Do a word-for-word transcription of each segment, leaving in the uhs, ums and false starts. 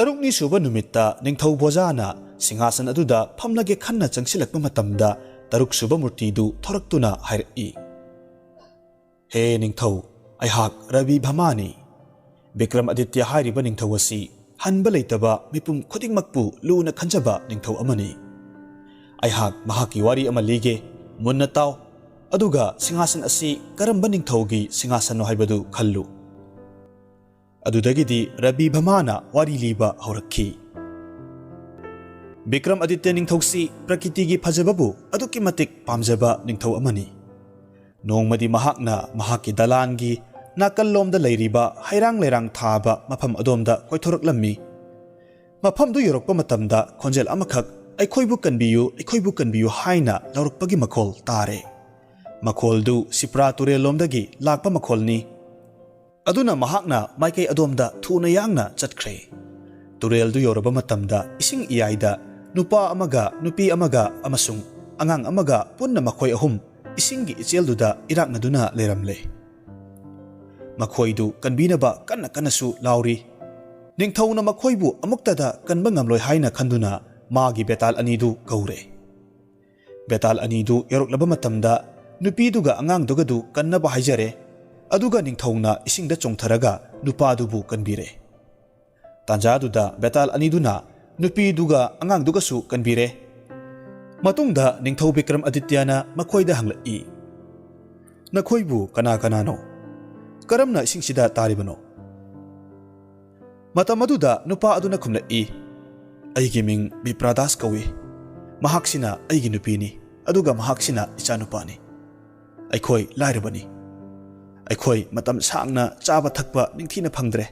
ꯇꯔꯨꯛꯅꯤ ꯁꯨꯕ ꯅꯨꯃꯤꯠꯇ ꯅꯤꯡꯊꯧ ꯚꯣꯖꯥꯅ ꯁꯤꯡꯍꯥꯁꯟ ꯑꯗꯨꯗ ꯐꯝꯂꯒꯦ ꯈꯟꯅ ꯆꯪꯁꯤꯜꯂꯛꯄ ꯃꯇꯝꯗ, ꯇꯔꯨꯛ ꯁꯨꯕ ꯃꯨꯔꯇꯤꯗꯨ ꯊꯣꯔꯛꯇꯨꯅ ꯍꯥꯏꯔꯛꯏ, "ꯍꯦ ꯅꯤꯡꯊꯧ, ꯑꯩꯍꯥꯛ ꯔꯕꯤ ꯚꯃꯥꯅꯤ꯫ ꯕꯤꯀ꯭ꯔꯝ ꯑꯗꯤꯇ꯭ꯌ ꯍꯥꯏꯔꯤꯕ ꯅꯤꯡꯊꯧ ꯑꯁꯤ ꯍꯟꯕ ꯂꯩꯇꯕ ꯃꯤꯄꯨꯝ ꯈꯨꯗꯤꯡꯃꯛꯄꯨ ꯂꯨꯅ ꯈꯟꯖꯕ ꯅꯤꯡꯊꯧ ꯑꯃꯅꯤ꯫ ꯑꯩꯍꯥꯛ ꯃꯍꯥꯛꯀꯤ ꯋꯥꯔꯤ ꯑꯃ ꯂꯤꯒꯦ, ꯃꯨꯟꯅ ꯇꯥꯎ꯫ ꯑꯗꯨꯒ ꯁꯤꯡꯍꯥꯁꯟ ꯑꯁꯤ ꯀꯔꯝꯕ ꯅꯤꯡꯊꯧꯒꯤ ꯁꯤꯡꯍꯥꯁꯟꯅꯣ ꯍꯥꯏꯕꯗꯨ ꯈꯜꯂꯨ꯫" ꯑꯗꯨꯗꯒꯤꯗꯤ ꯔꯕꯤ ꯚꯃꯥꯅ ꯋꯥꯔꯤ ꯂꯤꯕ ꯍꯧꯔꯛꯈꯤ꯫ ꯕꯤꯀ꯭ꯔꯝ ꯑꯗꯤꯇ꯭ꯌ ꯅꯤꯡꯊꯧꯁꯤ ꯄ꯭ꯔꯀꯤꯇꯤꯒꯤ ꯐꯖꯕꯕꯨ ꯑꯗꯨꯛꯀꯤ ꯃꯇꯤꯛ ꯄꯥꯝꯖꯕ ꯅꯤꯡꯊꯧ ꯑꯃꯅꯤ꯫ ꯅꯣꯡꯃꯗꯤ ꯃꯍꯥꯛꯅ ꯃꯍꯥꯛꯀꯤ ꯗꯂꯥꯟꯒꯤ ꯅꯥꯀꯜꯂꯣꯝꯗ ꯂꯩꯔꯤꯕ ꯍꯩꯔꯥꯡ ꯂꯩꯔꯥꯡ ꯊꯥꯕ ꯃꯐꯝ ꯑꯗꯣꯝꯗ ꯀꯣꯏꯊꯣꯔꯛꯂꯝꯃꯤ꯫ ꯃꯐꯝꯗꯨ ꯌꯧꯔꯛꯄ ꯃꯇꯝꯗ ꯈꯣꯟꯖꯦꯜ ꯑꯃꯈꯛ, "ꯑꯩꯈꯣꯏꯕꯨ ꯀꯟꯕꯤꯌꯨ, ꯑꯩꯈꯣꯏꯕꯨ ꯀꯟꯕꯤꯌꯨ" ꯍꯥꯏꯅ ꯂꯥꯎꯔꯛꯄꯒꯤ ꯃꯈꯣꯜ ꯇꯥꯔꯦ꯫ ꯃꯈꯣꯜꯗꯨ ꯁꯤꯄ꯭ꯔꯥ ꯇꯨꯔꯦꯜꯂꯣꯝꯗꯒꯤ ꯂꯥꯛꯄ ꯃꯈꯣꯜꯅꯤ꯫ ꯑꯗꯨꯅ ꯃꯍꯥꯛꯅ ꯃꯥꯏꯀꯩ ꯑꯗꯣꯝꯗ ꯊꯨꯅ ꯌꯥꯡꯅ ꯆꯠꯈ꯭ꯔꯦ꯫ ꯇꯨꯔꯦꯜꯗꯨ ꯌꯧꯔꯕ ꯃꯇꯝꯗ ꯏꯁꯤꯡ ꯏꯌꯥꯏꯗ ꯅꯨꯄꯥ ꯑꯃꯒ ꯅꯨꯄꯤ ꯑꯃꯒ ꯑꯃꯁꯨꯡ ꯑꯉꯥꯡ ꯑꯃꯒ ꯄꯨꯟꯅ ꯃꯈꯣꯏ ꯑꯍꯨꯝ ꯏꯁꯤꯡꯒꯤ ꯏꯆꯦꯜꯗꯨꯗ ꯏꯔꯥꯛꯅꯗꯨꯅ ꯂꯩꯔꯝꯂꯦ꯫ ꯃꯈꯣꯏꯗꯨ ꯀꯟꯕꯤꯅꯕ ꯀꯟꯅ ꯀꯟꯅꯁꯨ ꯂꯥꯎꯔꯤ꯫ ꯅꯤꯡꯊꯧꯅ ꯃꯈꯣꯏꯕꯨ ꯑꯃꯨꯛꯇꯗ ꯀꯟꯕ ꯉꯝꯂꯣꯏ ꯍꯥꯏꯅ ꯈꯟꯗꯨꯅ ꯃꯥꯒꯤ ꯕꯦꯇꯥꯜ ꯑꯅꯤꯗꯨ ꯀꯧꯔꯦ꯫ ꯕꯦꯇꯥꯜ ꯑꯅꯤꯗꯨ ꯌꯧꯔꯛꯂꯕ ꯃꯇꯝꯗ ꯅꯨꯄꯤꯗꯨꯒ ꯑꯉꯥꯡꯗꯨꯒꯗꯨ ꯀꯟꯅꯕ ꯍꯥꯏꯖꯔꯦ, ꯑꯗꯨꯒ ꯅꯤꯡꯊꯧꯅ ꯏꯁꯤꯡꯗ ꯆꯣꯡꯊꯔꯒ ꯅꯨꯄꯥꯗꯨꯕꯨ ꯀꯟꯕꯤꯔꯦ꯫ ꯇꯥꯟꯖꯥꯗꯨꯗ ꯕꯦꯇꯥꯜ ꯑꯅꯤꯗꯨꯅ ꯅꯨꯄꯤꯗꯨꯒ ꯑꯉꯥꯡꯗꯨꯒꯁꯨ ꯀꯟꯕꯤꯔꯦ꯫ ꯃꯇꯨꯡꯗ ꯅꯤꯡꯊꯧ ꯕꯤꯀ꯭ꯔꯝ ꯑꯗꯤꯇ꯭ꯌꯅ ꯃꯈꯣꯏꯗ ꯍꯪꯂꯛꯏ, "ꯅꯈꯣꯏꯕꯨ ꯀꯅꯥ ꯀꯅꯥꯅꯣ? ꯀꯔꯝꯅ ꯏꯁꯤꯡꯁꯤꯗ ꯇꯥꯔꯤꯕꯅꯣ?" ꯃꯇꯝ ꯑꯗꯨꯗ ꯅꯨꯄꯥ ꯑꯗꯨꯅ ꯈꯨꯝꯂꯛꯏ, "ꯑꯩꯒꯤ ꯃꯤꯡ ꯕꯤꯄ꯭ꯔꯥꯗꯥꯁ ꯀꯧꯏ꯫ ꯃꯍꯥꯛꯁꯤꯅ ꯑꯩꯒꯤ ꯅꯨꯄꯤꯅꯤ, ꯑꯗꯨꯒ ꯃꯍꯥꯛꯁꯤꯅ ꯏꯆꯥꯅꯨꯄꯥꯅꯤ꯫ ꯑꯩꯈꯣꯏ ꯂꯥꯏꯔꯕꯅꯤ꯫ ꯑꯩꯈꯣꯏ ꯃꯇꯝ ꯁꯥꯡꯅ ꯆꯥꯕ ꯊꯛꯄ ꯅꯤꯡꯊꯤꯅ ꯐꯪꯗ꯭ꯔꯦ꯫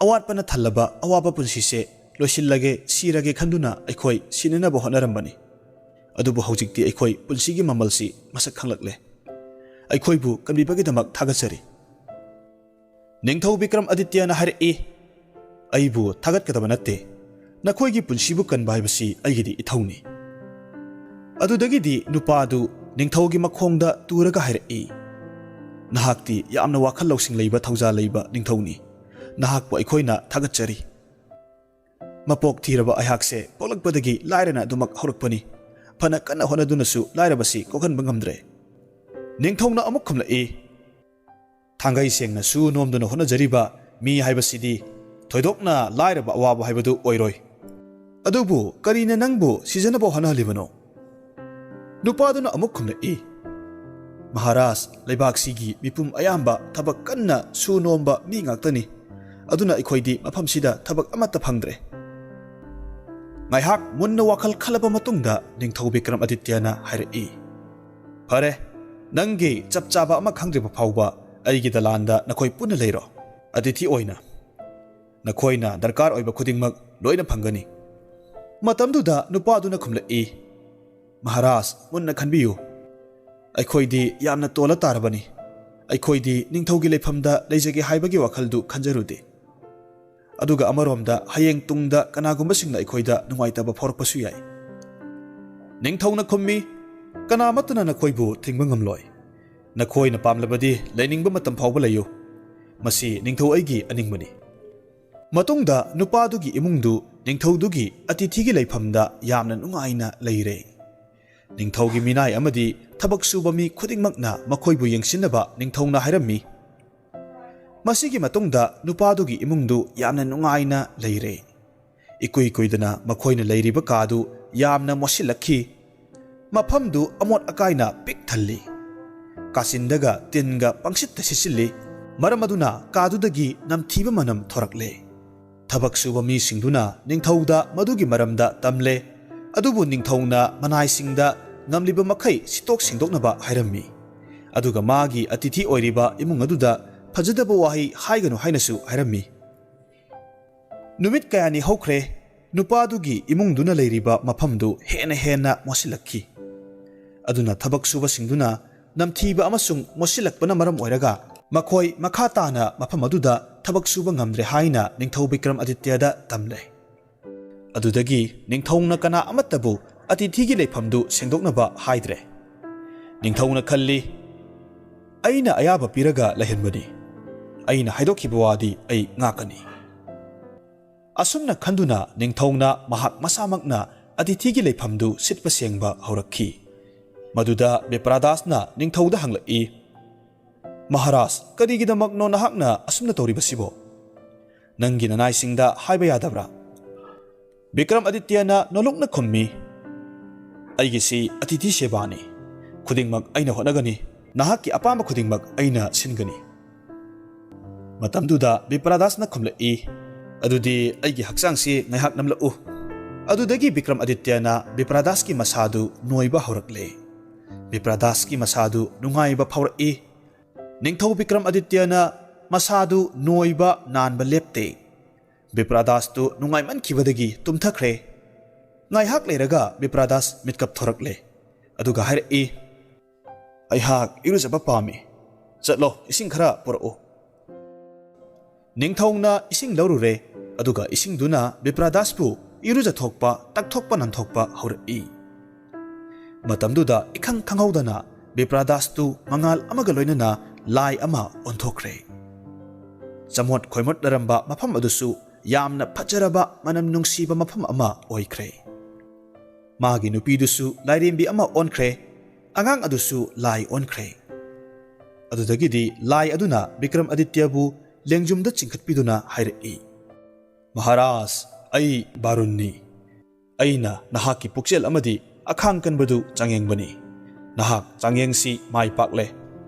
ꯑꯋꯥꯠꯄꯅ ꯊꯜꯂꯕ ꯑꯋꯥꯕ ꯄꯨꯟꯁꯤꯁꯦ ꯂꯣꯏꯁꯤꯜꯂꯒꯦ, ꯁꯤꯔꯒꯦ ꯈꯟꯗꯨꯅ ꯑꯩꯈꯣꯏ ꯁꯤꯅꯅꯕ ꯍꯣꯠꯅꯔꯝꯕꯅꯤ꯫ ꯑꯗꯨꯕꯨ ꯍꯧꯖꯤꯛꯇꯤ ꯑꯩꯈꯣꯏ ꯄꯨꯟꯁꯤꯒꯤ ꯃꯃꯜꯁꯤ ꯃꯁꯛ ꯈꯪꯂꯛꯂꯦ꯫ ꯑꯩꯈꯣꯏꯕꯨ ꯀꯟꯕꯤꯕꯒꯤꯗꯃꯛ ꯊꯥꯒꯠꯆꯔꯤ꯫" ꯅꯤꯡꯊꯧ ꯕꯤꯀ꯭ꯔꯝ ꯑꯗꯤꯇ꯭ꯌꯅ ꯍꯥꯏꯔꯛꯏ, "ꯑꯩꯕꯨ ꯊꯥꯒꯠꯀꯗꯕ ꯅꯠꯇꯦ꯫ ꯅꯈꯣꯏꯒꯤ ꯄꯨꯟꯁꯤꯕꯨ ꯀꯟꯕ ꯍꯥꯏꯕꯁꯤ ꯑꯩꯒꯤꯗꯤ ꯏꯊꯧꯅꯤ꯫" ꯑꯗꯨꯗꯒꯤꯗꯤ ꯅꯨꯄꯥꯗꯨ ꯅꯤꯡꯊꯧꯒꯤ ꯃꯈꯣꯡꯗ ꯇꯨꯔꯒ ꯍꯥꯏꯔꯛꯏ, "ꯅꯍꯥꯛꯇꯤ ꯌꯥꯝꯅ ꯋꯥꯈꯜ ꯂꯧꯁꯤꯡ ꯂꯩꯕ, ꯊꯧꯖꯥꯜ ꯂꯩꯕ ꯅꯤꯡꯊꯧꯅꯤ꯫ ꯅꯍꯥꯛꯄꯨ ꯑꯩꯈꯣꯏꯅ ꯊꯥꯒꯠꯆꯔꯤ꯫" ꯃꯄꯣꯛ ꯊꯤꯔꯕ ꯑꯩꯍꯥꯛꯁꯦ ꯄꯣꯛꯂꯛꯄꯗꯒꯤ ꯂꯥꯏꯔꯅ ꯑꯗꯨꯃꯛ ꯍꯧꯔꯛꯄꯅꯤ꯫ ꯐꯅ ꯀꯟꯅ ꯍꯣꯠꯅꯗꯨꯅꯁꯨ ꯂꯥꯏꯔꯕꯁꯤ ꯀꯣꯛꯍꯟꯕ ꯉꯝꯗ꯭ꯔꯦ꯫ ꯅꯤꯡꯊꯧꯅ ꯑꯃꯨꯛ ꯈꯨꯝꯂꯛꯏ, "ꯊꯥꯡꯒꯩ ꯁꯦꯡꯅ ꯁꯨ ꯅꯣꯝꯗꯨꯅ ꯍꯣꯠꯅꯖꯔꯤꯕ ꯃꯤ ꯍꯥꯏꯕꯁꯤꯗꯤ ꯊꯣꯏꯗꯣꯛꯅ ꯂꯥꯏꯔꯕ ꯑꯋꯥꯕ ꯍꯥꯏꯕꯗꯨ ꯑꯣꯏꯔꯣꯏ꯫ ꯑꯗꯨꯕꯨ ꯀꯔꯤꯅ ꯅꯪꯕꯨ ꯁꯤꯖꯅꯕ ꯍꯣꯠꯅꯍꯜꯂꯤꯕꯅꯣ?" ꯅꯨꯄꯥꯗꯨꯅ ꯑꯃꯨꯛ ꯈꯨꯝꯂꯛꯏ, "ꯃꯍꯥꯔꯥꯖ, ꯂꯩꯕꯥꯛꯁꯤꯒꯤ ꯃꯤꯄꯨꯝ ꯑꯌꯥꯝꯕ ꯊꯕꯛ ꯀꯟꯅ ꯁꯨ ꯅꯣꯝꯕ ꯃꯤ ꯉꯥꯛꯇꯅꯤ꯫ ꯑꯗꯨꯅ ꯑꯩꯈꯣꯏꯗꯤ ꯃꯐꯝꯁꯤꯗ ꯊꯕꯛ ꯑꯃꯠꯇ ꯐꯪꯗ꯭ꯔꯦ꯫" ꯉꯥꯏꯍꯥꯛ ꯃꯨꯟꯅ ꯋꯥꯈꯜ ꯈꯜꯂꯕ ꯃꯇꯨꯡꯗ ꯅꯤꯡꯊꯧ ꯕꯤꯀ꯭ꯔꯝ ꯑꯗꯤꯇ꯭ꯌꯅ ꯍꯥꯏꯔꯛꯏ, "ꯐꯔꯦ, ꯅꯪꯒꯤ ꯆꯞ ꯆꯥꯕ ꯑꯃ ꯈꯪꯗ꯭ꯔꯤꯕ ꯐꯥꯎꯕ ꯑꯩꯒꯤ ꯗꯂꯥꯟꯗ ꯅꯈꯣꯏ ꯄꯨꯟꯅ ꯂꯩꯔꯣ꯫ ꯑꯇꯤꯊꯤ ꯑꯣꯏꯅ ꯅꯈꯣꯏꯅ ꯗꯔꯀꯥꯔ ꯑꯣꯏꯕ ꯈꯨꯗꯤꯡꯃꯛ ꯂꯣꯏꯅ ꯐꯪꯒꯅꯤ꯫" ꯃꯇꯝꯗꯨꯗ ꯅꯨꯄꯥꯗꯨꯅ ꯈꯨꯝꯂꯛꯏ, "ꯃꯍꯥꯔꯥꯖ, ꯃꯨꯟꯅ ꯈꯟꯕꯤꯌꯨ꯫ ꯑꯩꯈꯣꯏꯗꯤ ꯌꯥꯝꯅ ꯇꯣꯜꯂ ꯇꯥꯔꯕꯅꯤ꯫ ꯑꯩꯈꯣꯏꯗꯤ ꯅꯤꯡꯊꯧꯒꯤ ꯂꯩꯐꯝꯗ ꯂꯩꯖꯒꯦ ꯍꯥꯏꯕꯒꯤ ꯋꯥꯈꯜꯗꯨ ꯈꯟꯖꯔꯨꯗꯦ꯫ ꯑꯗꯨꯒ ꯑꯃꯔꯣꯝꯗ ꯍꯌꯦꯡ ꯇꯨꯡꯗ ꯀꯅꯥꯒꯨꯝꯕꯁꯤꯡꯅ ꯑꯩꯈꯣꯏꯗ ꯅꯨꯡꯉꯥꯏꯇꯕ ꯐꯥꯎꯔꯛꯄꯁꯨ ꯌꯥꯏ꯫" ꯅꯤꯡꯊꯧꯅ ꯈꯨꯝꯃꯤ, "ꯀꯅꯥꯃꯠꯇꯅ ꯅꯈꯣꯏꯕꯨ ꯊꯤꯡꯕ ꯉꯝꯂꯣꯏ꯫ ꯅꯈꯣꯏꯅ ꯄꯥꯝꯂꯕꯗꯤ ꯂꯩꯅꯤꯡꯕ ꯃꯇꯝ ꯐꯥꯎꯕ ꯂꯩꯌꯨ꯫ ꯃꯁꯤ ꯅꯤꯡꯊꯧ ꯑꯩꯒꯤ ꯑꯅꯤꯡꯕꯅꯤ꯫" ꯃꯇꯨꯡꯗ ꯅꯨꯄꯥꯗꯨꯒꯤ ꯏꯃꯨꯡꯗꯨ ꯅꯤꯡꯊꯧꯗꯨꯒꯤ ꯑꯇꯤꯊꯤꯒꯤ ꯂꯩꯐꯝꯗ ꯌꯥꯝꯅ ꯅꯨꯡꯉꯥꯏꯅ ꯂꯩꯔꯦ꯫ ꯅꯤꯡꯊꯧꯒꯤ ꯃꯤꯅꯥꯏ ꯑꯃꯗꯤ ꯊꯕꯛ ꯁꯨꯕ ꯃꯤ ꯈꯨꯗꯤꯡꯃꯛꯅ ꯃꯈꯣꯏꯕꯨ ꯌꯦꯡꯁꯤꯟꯅꯕ ꯅꯤꯡꯊꯧꯅ ꯍꯥꯏꯔꯝꯃꯤ꯫ ꯃꯁꯤꯒꯤ ꯃꯇꯨꯡꯗ ꯅꯨꯄꯥꯗꯨꯒꯤ ꯏꯃꯨꯡꯗꯨ ꯌꯥꯝꯅ ꯅꯨꯡꯉꯥꯏꯅ ꯂꯩꯔꯦ꯫ ꯏꯀꯨꯏ ꯀꯨꯏꯗꯅ ꯃꯈꯣꯏꯅ ꯂꯩꯔꯤꯕ ꯀꯥꯗꯨ ꯌꯥꯝꯅ ꯃꯣꯠꯁꯤꯜꯂꯛꯈꯤ꯫ ꯃꯐꯝꯗꯨ ꯑꯃꯣꯠ ꯑꯀꯥꯏꯅ ꯄꯤꯛ ꯊꯜꯂꯤ꯫ ꯀꯥꯆꯤꯟꯗꯒ ꯇꯤꯟꯒ ꯄꯪꯁꯤꯠꯇ ꯁꯤꯠꯆꯤꯜꯂꯤ꯫ ꯃꯔꯝ ꯑꯗꯨꯅ ꯀꯥꯗꯨꯗꯒꯤ ꯅꯝꯊꯤꯕ ꯃꯅꯝ ꯊꯣꯔꯛꯂꯦ꯫ ꯊꯕꯛ ꯁꯨꯕ ꯃꯤꯁꯤꯡꯗꯨꯅ ꯅꯤꯡꯊꯧꯗ ꯃꯗꯨꯒꯤ ꯃꯔꯝꯗ ꯇꯝꯂꯦ꯫ ꯑꯗꯨꯕꯨ ꯅꯤꯡꯊꯧꯅ ꯃꯅꯥꯏꯁꯤꯡꯗ ꯉꯝꯂꯤꯕ ꯃꯈꯩ ꯁꯤꯠꯇꯣꯛ ꯁꯦꯡꯗꯣꯛꯅꯕ ꯍꯥꯏꯔꯝꯃꯤ꯫ ꯑꯗꯨꯒ ꯃꯥꯒꯤ ꯑꯇꯤꯊꯤ ꯑꯣꯏꯔꯤꯕ ꯏꯃꯨꯡ ꯑꯗꯨꯗ ꯐꯖꯗꯕ ꯋꯥꯍꯩ ꯍꯥꯏꯒꯅꯨ ꯍꯥꯏꯅꯁꯨ ꯍꯥꯏꯔꯝꯃꯤ꯫ ꯅꯨꯃꯤꯠ ꯀꯌꯥꯅꯤ ꯍꯧꯈ꯭ꯔꯦ꯫ ꯅꯨꯄꯥꯗꯨꯒꯤ ꯏꯃꯨꯡꯗꯨꯅ ꯂꯩꯔꯤꯕ ꯃꯐꯝꯗꯨ ꯍꯦꯟꯅ ꯍꯦꯟꯅ ꯃꯣꯠꯁꯤꯜꯂꯛꯈꯤ꯫ ꯑꯗꯨꯅ ꯊꯕꯛ ꯁꯨꯕꯁꯤꯡꯗꯨꯅ ꯅꯝꯊꯤꯕ ꯑꯃꯁꯨꯡ ꯃꯣꯠꯁꯤꯜꯂꯛꯄꯅ ꯃꯔꯝ ꯑꯣꯏꯔꯒ ꯃꯈꯣꯏ ꯃꯈꯥ ꯇꯥꯅ ꯃꯐꯝ ꯑꯗꯨꯗ ꯊꯕꯛ ꯁꯨꯕ ꯉꯝꯗ꯭ꯔꯦ ꯍꯥꯏꯅ ꯅꯤꯡꯊꯧ ꯕꯤꯀ꯭ꯔꯝ ꯑꯗꯤꯇ꯭ꯌꯗ ꯇꯝꯂꯦ꯫ ꯑꯗꯨꯗꯒꯤ ꯅꯤꯡꯊꯧꯅ ꯀꯅꯥ ꯑꯃꯠꯇꯕꯨ ꯑꯇꯤꯊꯤꯒꯤ ꯂꯩꯐꯝꯗꯨ ꯁꯦꯡꯗꯣꯛꯅꯕ ꯍꯥꯏꯗ꯭ꯔꯦ꯫ ꯅꯤꯡꯊꯧꯅ ꯈꯜꯂꯤ, "ꯑꯩꯅ ꯑꯌꯥꯕ ꯄꯤꯔꯒ ꯂꯩꯍꯟꯕꯅꯤ꯫ ꯑꯩꯅ ꯍꯥꯏꯗꯣꯛꯈꯤꯕ ꯋꯥꯗꯤ ꯑꯩ ꯉꯥꯛꯀꯅꯤ꯫" ꯑꯁꯨꯝꯅ ꯈꯟꯗꯨꯅ ꯅꯤꯡꯊꯧꯅ ꯃꯍꯥꯛ ꯃꯁꯥꯃꯛꯅ ꯑꯇꯤꯊꯤꯒꯤ ꯂꯩꯐꯝꯗꯨ ꯁꯤꯠꯄ ꯁꯦꯡꯕ ꯍꯧꯔꯛꯈꯤ꯫ ꯃꯗꯨꯗ ꯕꯤꯄ꯭ꯔꯥꯗꯥꯁꯅ ꯅꯤꯡꯊꯧꯗ ꯍꯪꯂꯛꯏ, "ꯃꯍꯥꯔꯥꯖ, ꯀꯔꯤꯒꯤꯗꯃꯛꯅꯣ ꯅꯍꯥꯛꯅ ꯑꯁꯨꯝꯅ ꯇꯧꯔꯤꯕꯁꯤꯕꯣ? ꯅꯪꯒꯤ ꯅꯅꯥꯏꯁꯤꯡꯗ ꯍꯥꯏꯕ ꯌꯥꯗꯕ꯭ꯔꯥ?" ꯕꯤꯀ꯭ꯔꯝ ꯑꯗꯤꯇ꯭ꯌꯅ ꯅꯣꯂꯨꯛꯅ ꯈꯨꯝꯃꯤ, "ꯑꯩꯒꯤꯁꯤ ꯑꯇꯤꯊꯤ ꯁꯦꯕꯥꯅꯤ꯫ ꯈꯨꯗꯤꯡꯃꯛ ꯑꯩꯅ ꯍꯣꯠꯅꯒꯅꯤ꯫ ꯅꯍꯥꯛꯀꯤ ꯑꯄꯥꯝꯕ ꯈꯨꯗꯤꯡꯃꯛ ꯑꯩꯅ ꯁꯤꯟꯒꯅꯤ꯫" ꯃꯇꯝꯗꯨꯗ ꯕꯤꯄ꯭ꯔꯥꯗꯥꯁꯅ ꯈꯨꯝꯂꯛꯏ, "ꯑꯗꯨꯗꯤ ꯑꯩꯒꯤ ꯍꯛꯆꯥꯡꯁꯤ ꯉꯥꯏꯍꯥꯛ ꯅꯝꯂꯛꯎ꯫" ꯑꯗꯨꯗꯒꯤ ꯕꯤꯀ꯭ꯔꯝ ꯑꯗꯤꯇ꯭ꯌꯅ ꯕꯤꯄ꯭ꯔꯥꯗꯥꯁꯀꯤ ꯃꯁꯥꯗꯨ ꯅꯣꯏꯕ ꯍꯧꯔꯛꯂꯦ꯫ ꯕꯤꯄ꯭ꯔꯥꯗꯥꯁꯀꯤ ꯃꯁꯥꯗꯨ ꯅꯨꯡꯉꯥꯏꯕ ꯐꯥꯎꯔꯛꯏ꯫ ꯅꯤꯡꯊꯧ ꯕꯤꯀ꯭ꯔꯝ ꯑꯗꯤꯇ꯭ꯌꯅ ꯃꯁꯥꯗꯨ ꯅꯣꯏꯕ ꯅꯥꯟꯕ ꯂꯦꯞꯇꯦ꯫ ꯕꯤꯄ꯭ꯔꯥꯗꯥꯁꯇꯨ ꯅꯨꯡꯉꯥꯏꯃꯟꯈꯤꯕꯗꯒꯤ ꯇꯨꯝꯊꯈ꯭ꯔꯦ꯫ ꯉꯥꯏꯍꯥꯛ ꯂꯩꯔꯒ ꯕꯤꯄ꯭ꯔꯥꯗꯥꯁ ꯃꯤꯠꯀꯞ ꯊꯣꯔꯛꯂꯦ꯫ ꯑꯗꯨꯒ ꯍꯥꯏꯔꯛꯏ, "ꯑꯩꯍꯥꯛ ꯏꯔꯨꯖꯕ ꯄꯥꯝꯃꯤ꯫ ꯆꯠꯂꯣ, ꯏꯁꯤꯡ ꯈꯔ ꯄꯨꯔꯛꯎ꯫" ꯅꯤꯡꯊꯧꯅ ꯏꯁꯤꯡ ꯂꯧꯔꯨꯔꯦ꯫ ꯑꯗꯨꯒ ꯏꯁꯤꯡꯗꯨꯅ ꯕꯤꯄ꯭ꯔꯥꯗꯥꯁꯄꯨ ꯏꯔꯨꯖꯊꯣꯛꯄ, ꯇꯛꯊꯣꯛꯄ, ꯅꯥꯟꯊꯣꯛꯄ ꯍꯧꯔꯛꯏ꯫ ꯃꯇꯝꯗꯨꯗ ꯏꯈꯪ ꯈꯪꯍꯧꯗꯅ ꯕꯤꯄ꯭ꯔꯥꯗꯥꯁꯇꯨ ꯃꯉꯥꯜ ꯑꯃꯒ ꯂꯣꯏꯅꯅ ꯂꯥꯏ ꯑꯃ ꯑꯣꯟꯊꯣꯛꯈ꯭ꯔꯦ꯫ ꯆꯃꯣꯠ ꯈꯣꯏꯃꯣꯠꯅꯔꯝꯕ ꯃꯐꯝ ꯑꯗꯨꯁꯨ ꯌꯥꯝꯅ ꯐꯖꯔꯕ, ꯃꯅꯝ ꯅꯨꯡꯁꯤꯕ ꯃꯐꯝ ꯑꯃ ꯑꯣꯏꯈ꯭ꯔꯦ꯫ ꯃꯥꯒꯤ ꯅꯨꯄꯤꯗꯨꯁꯨ ꯂꯥꯏꯔꯦꯝꯕꯤ ꯑꯃ ꯑꯣꯟꯈ꯭ꯔꯦ꯫ ꯑꯉꯥꯡ ꯑꯗꯨꯁꯨ ꯂꯥꯏ ꯑꯣꯟꯈ꯭ꯔꯦ꯫ ꯑꯗꯨꯗꯒꯤꯗꯤ ꯂꯥꯏ ꯑꯗꯨꯅ ꯕꯤꯀ꯭ꯔꯝ ꯑꯗꯤꯇ꯭ꯌꯕꯨ ꯂꯦꯡꯖꯨꯝꯗ ꯆꯤꯡꯈꯠꯄꯤꯗꯨꯅ ꯍꯥꯏꯔꯛꯏ, "ꯃꯍꯥꯔꯥꯖ, ꯑꯩ ꯕꯥꯔꯨꯟꯅꯤ꯫ ꯑꯩꯅ ꯅꯍꯥꯛꯀꯤ ꯄꯨꯛꯆꯦꯜ ꯑꯃꯗꯤ ꯑꯈꯥꯡ ꯀꯟꯕꯗꯨ ꯆꯥꯡꯌꯦꯡꯕꯅꯤ꯫ ꯅꯍꯥꯛ ꯆꯥꯡꯌꯦꯡꯁꯤ ꯃꯥꯏ ꯄꯥꯛꯂꯦ꯫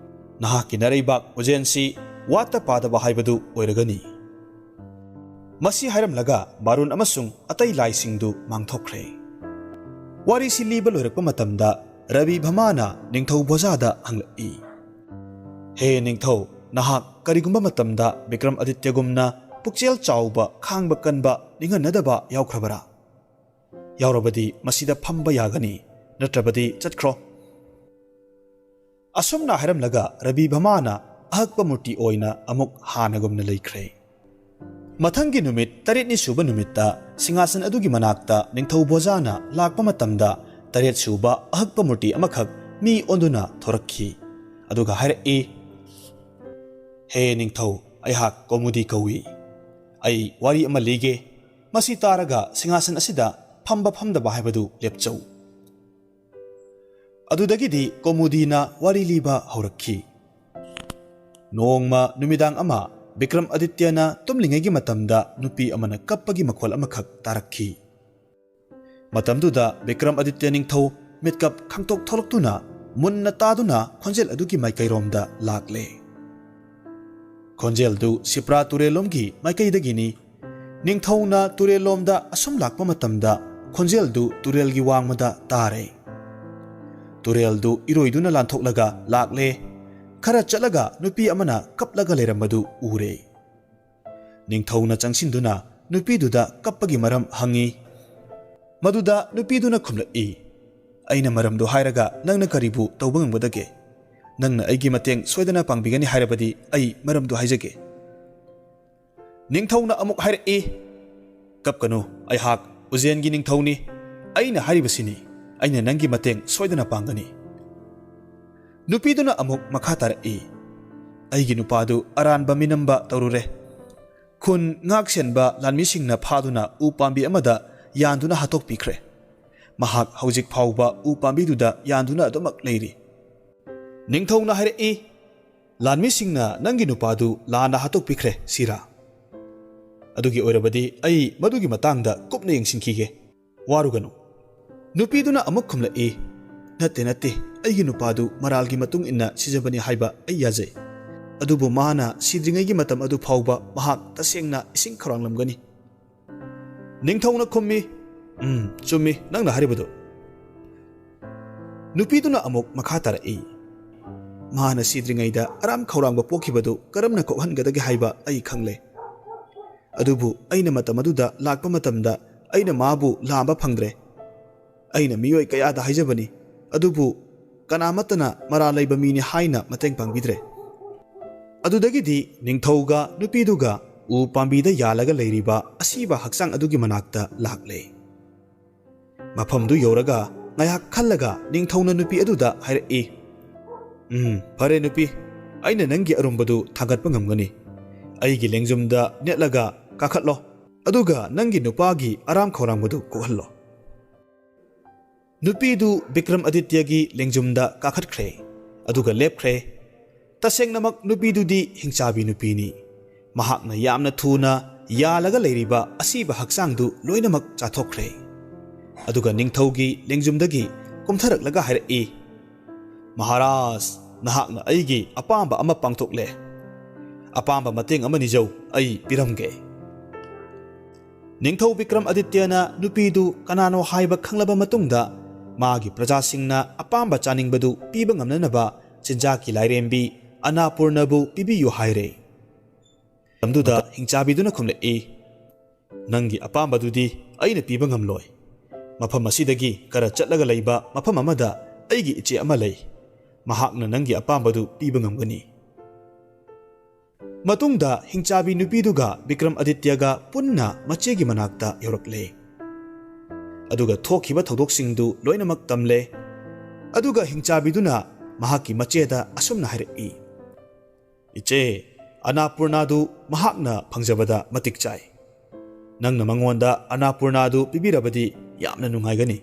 ꯅꯍꯥꯛꯀꯤ ꯅꯔꯩꯕꯥꯛ ꯎꯖꯦꯟꯁꯤ ꯋꯥꯠꯇ ꯄꯥꯗꯕ ꯍꯥꯏꯕꯗꯨ ꯑꯣꯏꯔꯒꯅꯤ꯫" ꯃꯁꯤ ꯍꯥꯏꯔꯝꯂꯒ ꯕꯥꯔꯨꯟ ꯑꯃꯁꯨꯡ ꯑꯇꯩ ꯂꯥꯏꯁꯤꯡꯗꯨ ꯃꯥꯡꯊꯣꯛꯈ꯭ꯔꯦ꯫ ꯋꯥꯔꯤꯁꯤ ꯂꯤꯕ ꯂꯣꯏꯔꯛꯄ ꯃꯇꯝꯗ ꯔꯕꯤ ꯚꯃꯥꯅ ꯅꯤꯡꯊꯧ ꯚꯣꯖꯥꯗ ꯍꯪꯂꯛꯏ, "ꯍꯦ ꯅꯤꯡꯊꯧ, ꯅꯍꯥꯛ ꯀꯔꯤꯒꯨꯝꯕ ꯃꯇꯝꯗ ꯕꯤꯀ꯭ꯔꯝ ꯑꯗꯤꯇ꯭ꯌꯒꯨꯝꯅ ꯄꯨꯛꯆꯦꯜ ꯆꯥꯎꯕ, ꯈꯥꯡꯕ ꯀꯟꯕ, ꯅꯤꯡꯍꯟꯅꯗꯕ ꯌꯥꯎꯈ꯭ꯔꯕꯔꯥ? ꯌꯥꯎꯔꯕꯗꯤ ꯃꯁꯤꯗ ꯐꯝꯕ ꯌꯥꯒꯅꯤ, ꯅꯠꯇ꯭ꯔꯕꯗꯤ ꯆꯠꯈ꯭ꯔꯣ꯫" ꯑꯁꯨꯝꯅ ꯍꯥꯏꯔꯝꯂꯒ ꯔꯕꯤ ꯚꯃꯥꯅ ꯑꯍꯛꯄ ꯃꯨꯔꯇꯤ ꯑꯣꯏꯅ ꯑꯃꯨꯛ ꯍꯥꯟꯅꯒꯨꯝꯅ ꯂꯩꯈ꯭ꯔꯦ꯫ ꯃꯊꯪꯒꯤ ꯅꯨꯃꯤꯠ, ꯇꯔꯦꯠꯅꯤ ꯁꯨꯕ ꯅꯨꯃꯤꯠꯇ, ꯁꯤꯡꯍꯥꯁꯟ ꯑꯗꯨꯒꯤ ꯃꯅꯥꯛꯇ ꯅꯤꯡꯊꯧ ꯚꯣꯖꯥꯅ ꯂꯥꯛꯄ ꯃꯇꯝꯗ, ꯇꯔꯦꯠ ꯁꯨꯕ ꯑꯍꯛꯄ ꯃꯨꯔꯇꯤ ꯑꯃꯈꯛ ꯃꯤ ꯑꯣꯟꯗꯨꯅ ꯊꯣꯔꯛꯈꯤ꯫ ꯑꯗꯨꯒ ꯍꯥꯏꯔꯛꯏ, "ꯍꯦ ꯅꯤꯡꯊꯧ, ꯑꯩꯍꯥꯛ ꯀꯧꯃꯨꯗꯤ ꯀꯧꯏ꯫ ꯑꯩ ꯋꯥꯔꯤ ꯑꯃ ꯂꯤꯒꯦ꯫ ꯃꯁꯤ ꯇꯥꯔꯒ ꯁꯤꯡꯍꯥꯁꯟ ꯑꯁꯤꯗ ꯐꯝꯕ ꯐꯝꯗꯕ ꯍꯥꯏꯕꯗꯨ ꯂꯦꯞꯆꯧ꯫ ꯑꯗꯨꯗꯒꯤꯗꯤ ꯀꯧꯃꯨꯗꯤꯅ ꯋꯥꯔꯤ ꯂꯤꯕ ꯍꯧꯔꯛꯈꯤ꯫ ꯅꯣꯡꯃ ꯅꯨꯃꯤꯗꯥꯡ ꯑꯃ ꯕꯤꯀ꯭ꯔꯝ ꯑꯗꯤꯇ꯭ꯌꯅ ꯇꯨꯝꯂꯤꯉꯩꯒꯤ ꯃꯇꯝꯗ ꯅꯨꯄꯤ ꯑꯃꯅ ꯀꯞꯄꯒꯤ ꯃꯈꯣꯜ ꯑꯃꯈꯛ ꯇꯥꯔꯛꯈꯤ꯫ ꯃꯇꯝꯗꯨꯗ ꯕꯤꯀ꯭ꯔꯝ ꯑꯗꯤꯇ꯭ꯌ ꯅꯤꯡꯊꯧ ꯃꯤꯠꯀꯞ ꯈꯪꯇꯣꯛ ꯊꯣꯛꯂꯛꯇꯨꯅ ꯃꯨꯟꯅ ꯇꯥꯗꯨꯅ ꯈꯣꯟꯖꯦꯜ ꯑꯗꯨꯒꯤ ꯃꯥꯏꯀꯩꯔꯣꯝꯗ ꯂꯥꯛꯂꯦ꯫ ꯈꯣꯟꯖꯦꯜꯗꯨ ꯁꯤꯄ꯭ꯔꯥ ꯇꯨꯔꯦꯜꯂꯣꯝꯒꯤ ꯃꯥꯏꯀꯩꯗꯒꯤꯅꯤ꯫ ꯅꯤꯡꯊꯧꯅ ꯇꯨꯔꯦꯜꯂꯣꯝꯗ ꯑꯁꯨꯝ ꯂꯥꯛꯄ ꯃꯇꯝꯗ ꯈꯣꯟꯖꯦꯜꯗꯨ ꯇꯨꯔꯦꯜꯒꯤ ꯋꯥꯡꯃꯗ ꯇꯥꯔꯦ꯫ ꯇꯨꯔꯦꯜꯗꯨ ꯏꯔꯣꯏꯗꯨꯅ ꯂꯥꯟꯊꯣꯛꯂꯒ ꯂꯥꯛꯂꯦ꯫ ꯈꯔ ꯆꯠꯂꯒ ꯅꯨꯄꯤ ꯑꯃꯅ ꯀꯞꯂꯒ ꯂꯩꯔꯝꯕꯗꯨ ꯎꯔꯦ꯫ ꯅꯤꯡꯊꯧꯅ ꯆꯪꯁꯤꯟꯗꯨꯅ ꯅꯨꯄꯤꯗꯨꯗ ꯀꯞꯄꯒꯤ ꯃꯔꯝ ꯍꯪꯉꯤ꯫ ꯃꯗꯨꯗ ꯅꯨꯄꯤꯗꯨꯅ ꯈꯨꯝꯂꯛꯏ, "ꯑꯩꯅ ꯃꯔꯝꯗꯨ ꯍꯥꯏꯔꯒ ꯅꯪꯅ ꯀꯔꯤꯕꯨ ꯇꯧꯕ ꯉꯝꯒꯗꯒꯦ? ꯅꯪꯅ ꯑꯩꯒꯤ ꯃꯇꯦꯡ ꯁꯣꯏꯗꯅ ꯄꯥꯡꯕꯤꯒꯅꯤ ꯍꯥꯏꯔꯕꯗꯤ ꯑꯩ ꯃꯔꯝꯗꯨ ꯍꯥꯏꯖꯒꯦ꯫" ꯅꯤꯡꯊꯧꯅ ꯑꯃꯨꯛ ꯍꯥꯏꯔꯛꯏ, "ꯀꯞꯀꯅꯨ, ꯑꯩꯍꯥꯛ ꯎꯖꯦꯟꯒꯤ ꯅꯤꯡꯊꯧꯅꯤ꯫ ꯑꯩꯅ ꯍꯥꯏꯔꯤꯕꯁꯤꯅꯤ, ꯑꯩꯅ ꯅꯪꯒꯤ ꯃꯇꯦꯡ ꯁꯣꯏꯗꯅ ꯄꯥꯡꯒꯅꯤ꯫" ꯅꯨꯄꯤꯗꯨꯅ ꯑꯃꯨꯛ ꯃꯈꯥ ꯇꯥꯔꯛꯏ, "ꯑꯩꯒꯤ ꯅꯨꯄꯥꯗꯨ ꯑꯔꯥꯟꯕ ꯃꯤꯅꯝꯕ ꯇꯧꯔꯨꯔꯦ꯫ ꯈꯨꯟ ꯉꯥꯛ ꯁꯦꯟꯕ ꯂꯥꯟꯃꯤꯁꯤꯡꯅ ꯐꯥꯗꯨꯅ ꯎ ꯄꯥꯝꯕꯤ ꯑꯃꯗ ꯌꯥꯟꯗꯨꯅ ꯍꯥꯠꯇꯣꯛꯄꯤꯈ꯭ꯔꯦ꯫ ꯃꯍꯥꯛ ꯍꯧꯖꯤꯛ ꯐꯥꯎꯕ ꯎ ꯄꯥꯝꯕꯤꯗꯨꯗ ꯌꯥꯟꯗꯨꯅ ꯑꯗꯨꯃꯛ ꯂꯩꯔꯤ꯫" ꯅꯤꯡꯊꯧꯅ ꯍꯥꯏꯔꯛꯏ, "ꯂꯥꯟꯃꯤꯁꯤꯡꯅ ꯅꯪꯒꯤ ꯅꯨꯄꯥꯗꯨ ꯂꯥꯟꯅ ꯍꯥꯠꯇꯣꯛꯄꯤꯈ꯭ꯔꯦ ꯁꯤꯔꯥ? ꯑꯗꯨꯒꯤ ꯑꯣꯏꯔꯕꯗꯤ ꯑꯩ ꯃꯗꯨꯒꯤ ꯃꯇꯥꯡꯗ ꯀꯨꯞꯅ ꯌꯦꯡꯁꯤꯟꯈꯤꯒꯦ꯫ ꯋꯥꯔꯨꯒꯅꯨ꯫" ꯅꯨꯄꯤꯗꯨꯅ ꯑꯃꯨꯛ ꯈꯨꯝꯂꯛꯏ, "ꯅꯠꯇꯦ, ꯅꯠꯇꯦ, ꯑꯩꯒꯤ ꯅꯨꯄꯥꯗꯨ ꯃꯔꯥꯜꯒꯤ ꯃꯇꯨꯡ ꯏꯟꯅ ꯁꯤꯖꯕꯅꯤ ꯍꯥꯏꯕ ꯑꯩ ꯌꯥꯖꯩ꯫ ꯑꯗꯨꯕꯨ ꯃꯥꯅ ꯁꯤꯗ꯭ꯔꯤꯉꯩꯒꯤ ꯃꯇꯝ ꯑꯗꯨ ꯐꯥꯎꯕ ꯃꯍꯥꯛ ꯇꯁꯦꯡꯅ ꯏꯁꯤꯡ ꯈꯧꯔꯥꯡꯂꯝꯒꯅꯤ꯫" ꯅꯤꯡꯊꯧꯅ ꯈꯨꯝꯃꯤ, "ꯎꯝ, ꯆꯨꯝꯃꯤ ꯅꯪꯅ ꯍꯥꯏꯔꯤꯕꯗꯨ꯫" ꯅꯨꯄꯤꯗꯨꯅ ꯑꯃꯨꯛ ꯃꯈꯥ ꯇꯥꯔꯛꯏ, "ꯃꯥꯅ ꯁꯤꯗ꯭ꯔꯤꯉꯩꯗ ꯑꯔꯥꯝ ꯈꯧꯔꯥꯡꯕ ꯄꯣꯛꯈꯤꯕꯗꯨ ꯀꯔꯝꯅ ꯀꯣꯛꯍꯟꯒꯗꯒꯦ ꯍꯥꯏꯕ ꯑꯩ ꯈꯪꯂꯦ꯫ ꯑꯗꯨꯕꯨ ꯑꯩꯅ ꯃꯇꯝ ꯑꯗꯨꯗ ꯂꯥꯛꯄ ꯃꯇꯝꯗ ꯑꯩꯅ ꯃꯥꯕꯨ ꯂꯥꯝꯕ ꯐꯪꯗ꯭ꯔꯦ꯫ ꯑꯩꯅ ꯃꯤꯑꯣꯏ ꯀꯌꯥꯗ ꯍꯥꯏꯖꯕꯅꯤ, ꯑꯗꯨꯕꯨ ꯀꯅꯥꯃꯠꯇꯅ ꯃꯔꯥꯜ ꯂꯩꯕ ꯃꯤꯅꯤ ꯍꯥꯏꯅ ꯃꯇꯦꯡ ꯄꯥꯡꯕꯤꯗ꯭ꯔꯦ꯫ ꯑꯗꯨꯗꯒꯤꯗꯤ ꯅꯤꯡꯊꯧꯒ ꯅꯨꯄꯤꯗꯨꯒ ꯎ ꯄꯥꯝꯕꯤꯗ ꯌꯥꯜꯂꯒ ꯂꯩꯔꯤꯕ ꯑꯁꯤꯕ ꯍꯛꯆꯥꯡ ꯑꯗꯨꯒꯤ ꯃꯅꯥꯛꯇ ꯂꯥꯛꯂꯦ꯫ ꯃꯐꯝꯗꯨ ꯌꯧꯔꯒ ꯉꯥꯏꯍꯥꯛ ꯈꯜꯂꯒ ꯅꯤꯡꯊꯧꯅ ꯅꯨꯄꯤ ꯑꯗꯨꯗ ꯍꯥꯏꯔꯛꯏ, "ꯎꯝ, ꯐꯔꯦ ꯅꯨꯄꯤ, ꯑꯩꯅ ꯅꯪꯒꯤ ꯑꯔꯨꯝꯕꯗꯨ ꯊꯥꯡꯒꯠꯄ ꯉꯝꯒꯅꯤ꯫ ꯑꯩꯒꯤ ꯂꯦꯡꯖꯨꯝꯗ ꯅꯦꯠꯂꯒ ꯀꯥꯈꯠꯂꯣ꯫" ꯑꯗꯨꯒ ꯅꯪꯒꯤ ꯅꯨꯄꯥꯒꯤ ꯑꯔꯥꯝ ꯈꯧꯔꯥꯡꯕꯗꯨ ꯀꯣꯛꯍꯜꯂꯣ꯫ ꯅꯨꯄꯤꯗꯨ ꯕꯤꯀ꯭ꯔꯝ ꯑꯗꯤꯇ꯭ꯌꯒꯤ ꯂꯦꯡꯖꯨꯝꯗ ꯀꯥꯈꯠꯈ꯭ꯔꯦ, ꯑꯗꯨꯒ ꯂꯦꯞꯈ꯭ꯔꯦ꯫ ꯇꯁꯦꯡꯅꯃꯛ ꯅꯨꯄꯤꯗꯨꯗꯤ ꯍꯤꯡꯆꯥꯕꯤ ꯅꯨꯄꯤꯅꯤ꯫ ꯃꯍꯥꯛꯅ ꯌꯥꯝꯅ ꯊꯨꯅ ꯌꯥꯜꯂꯒ ꯂꯩꯔꯤꯕ ꯑꯁꯤꯕ ꯍꯛꯆꯥꯡꯗꯨ ꯂꯣꯏꯅꯃꯛ ꯆꯥꯊꯣꯛꯈ꯭ꯔꯦ꯫ ꯑꯗꯨꯒ ꯅꯤꯡꯊꯧꯒꯤ ꯂꯦꯡꯖꯨꯝꯗꯒꯤ ꯀꯨꯝꯊꯔꯛꯂꯒ ꯍꯥꯏꯔꯛꯏ, "ꯃꯍꯥꯔꯥꯖ, ꯅꯍꯥꯛꯅ ꯑꯩꯒꯤ ꯑꯄꯥꯝꯕ ꯑꯃ ꯄꯥꯡꯊꯣꯛꯂꯦ꯫ ꯑꯄꯥꯝꯕ ꯃꯇꯦꯡ ꯑꯃ ꯅꯤꯖꯧ, ꯑꯩ ꯄꯤꯔꯝꯒꯦ꯫" ꯅꯤꯡꯊꯧ ꯕꯤꯀ꯭ꯔꯝ ꯑꯗꯤꯇ꯭ꯌꯅ ꯅꯨꯄꯤꯗꯨ ꯀꯅꯥꯅꯣ ꯍꯥꯏꯕ ꯈꯪꯂꯕ ꯃꯇꯨꯡꯗ, ꯃꯥꯒꯤ ꯄ꯭ꯔꯖꯥꯁꯤꯡꯅ ꯑꯄꯥꯝꯕ ꯆꯥꯅꯤꯡꯕꯗꯨ ꯄꯤꯕ ꯉꯝꯅꯅꯕ ꯆꯤꯟꯖꯥꯛꯀꯤ ꯂꯥꯏꯔꯦꯝꯕꯤ ꯑꯅꯥꯄꯨꯔꯅꯕꯨ ꯄꯤꯕꯤꯌꯨ ꯍꯥꯏꯔꯦ꯫ ꯃꯇꯝꯗꯨꯗ ꯍꯤꯡꯆꯥꯕꯤꯗꯨꯅ ꯈꯨꯝꯂꯛꯏ, "ꯅꯪꯒꯤ ꯑꯄꯥꯝꯕꯗꯨꯗꯤ ꯑꯩꯅ ꯄꯤꯕ ꯉꯝꯂꯣꯏ꯫ ꯃꯐꯝ ꯑꯁꯤꯗꯒꯤ ꯈꯔ ꯆꯠꯂꯒ ꯂꯩꯕ ꯃꯐꯝ ꯑꯃꯗ ꯑꯩꯒꯤ ꯏꯆꯦ ꯑꯃ ꯂꯩ꯫ ꯃꯍꯥꯛꯅ ꯅꯪꯒꯤ ꯑꯄꯥꯝꯕꯗꯨ ꯄꯤꯕ ꯉꯝꯒꯅꯤ꯫" ꯃꯇꯨꯡꯗ ꯍꯤꯡꯆꯥꯕꯤ ꯅꯨꯄꯤꯗꯨꯒ ꯕꯤꯀ꯭ꯔꯝ ꯑꯗꯤꯇ꯭ꯌꯒ ꯄꯨꯟꯅ ꯃꯆꯦꯒꯤ ꯃꯅꯥꯛꯇ ꯌꯧꯔꯛꯂꯦ꯫ ꯑꯗꯨꯒ ꯊꯣꯛꯈꯤꯕ ꯊꯧꯗꯣꯛꯁꯤꯡꯗꯨ ꯂꯣꯏꯅꯃꯛ ꯇꯝꯂꯦ꯫ ꯑꯗꯨꯒ ꯍꯤꯡꯆꯥꯕꯤꯗꯨꯅ ꯃꯍꯥꯛꯀꯤ ꯃꯆꯦꯗ ꯑꯁꯨꯝꯅ ꯍꯥꯏꯔꯛꯏ, "ꯏꯆꯦ, ꯑꯅꯥꯄꯨꯔꯅꯥꯗꯨ ꯃꯍꯥꯛꯅ ꯐꯪꯖꯕꯗ ꯃꯇꯤꯛ ꯆꯥꯏ꯫ ꯅꯪꯅ ꯃꯉꯣꯟꯗ ꯑꯅꯥꯄꯨꯔꯅꯥꯗꯨ ꯄꯤꯕꯤꯔꯕꯗꯤ ꯌꯥꯝꯅ ꯅꯨꯡꯉꯥꯏꯒꯅꯤ꯫"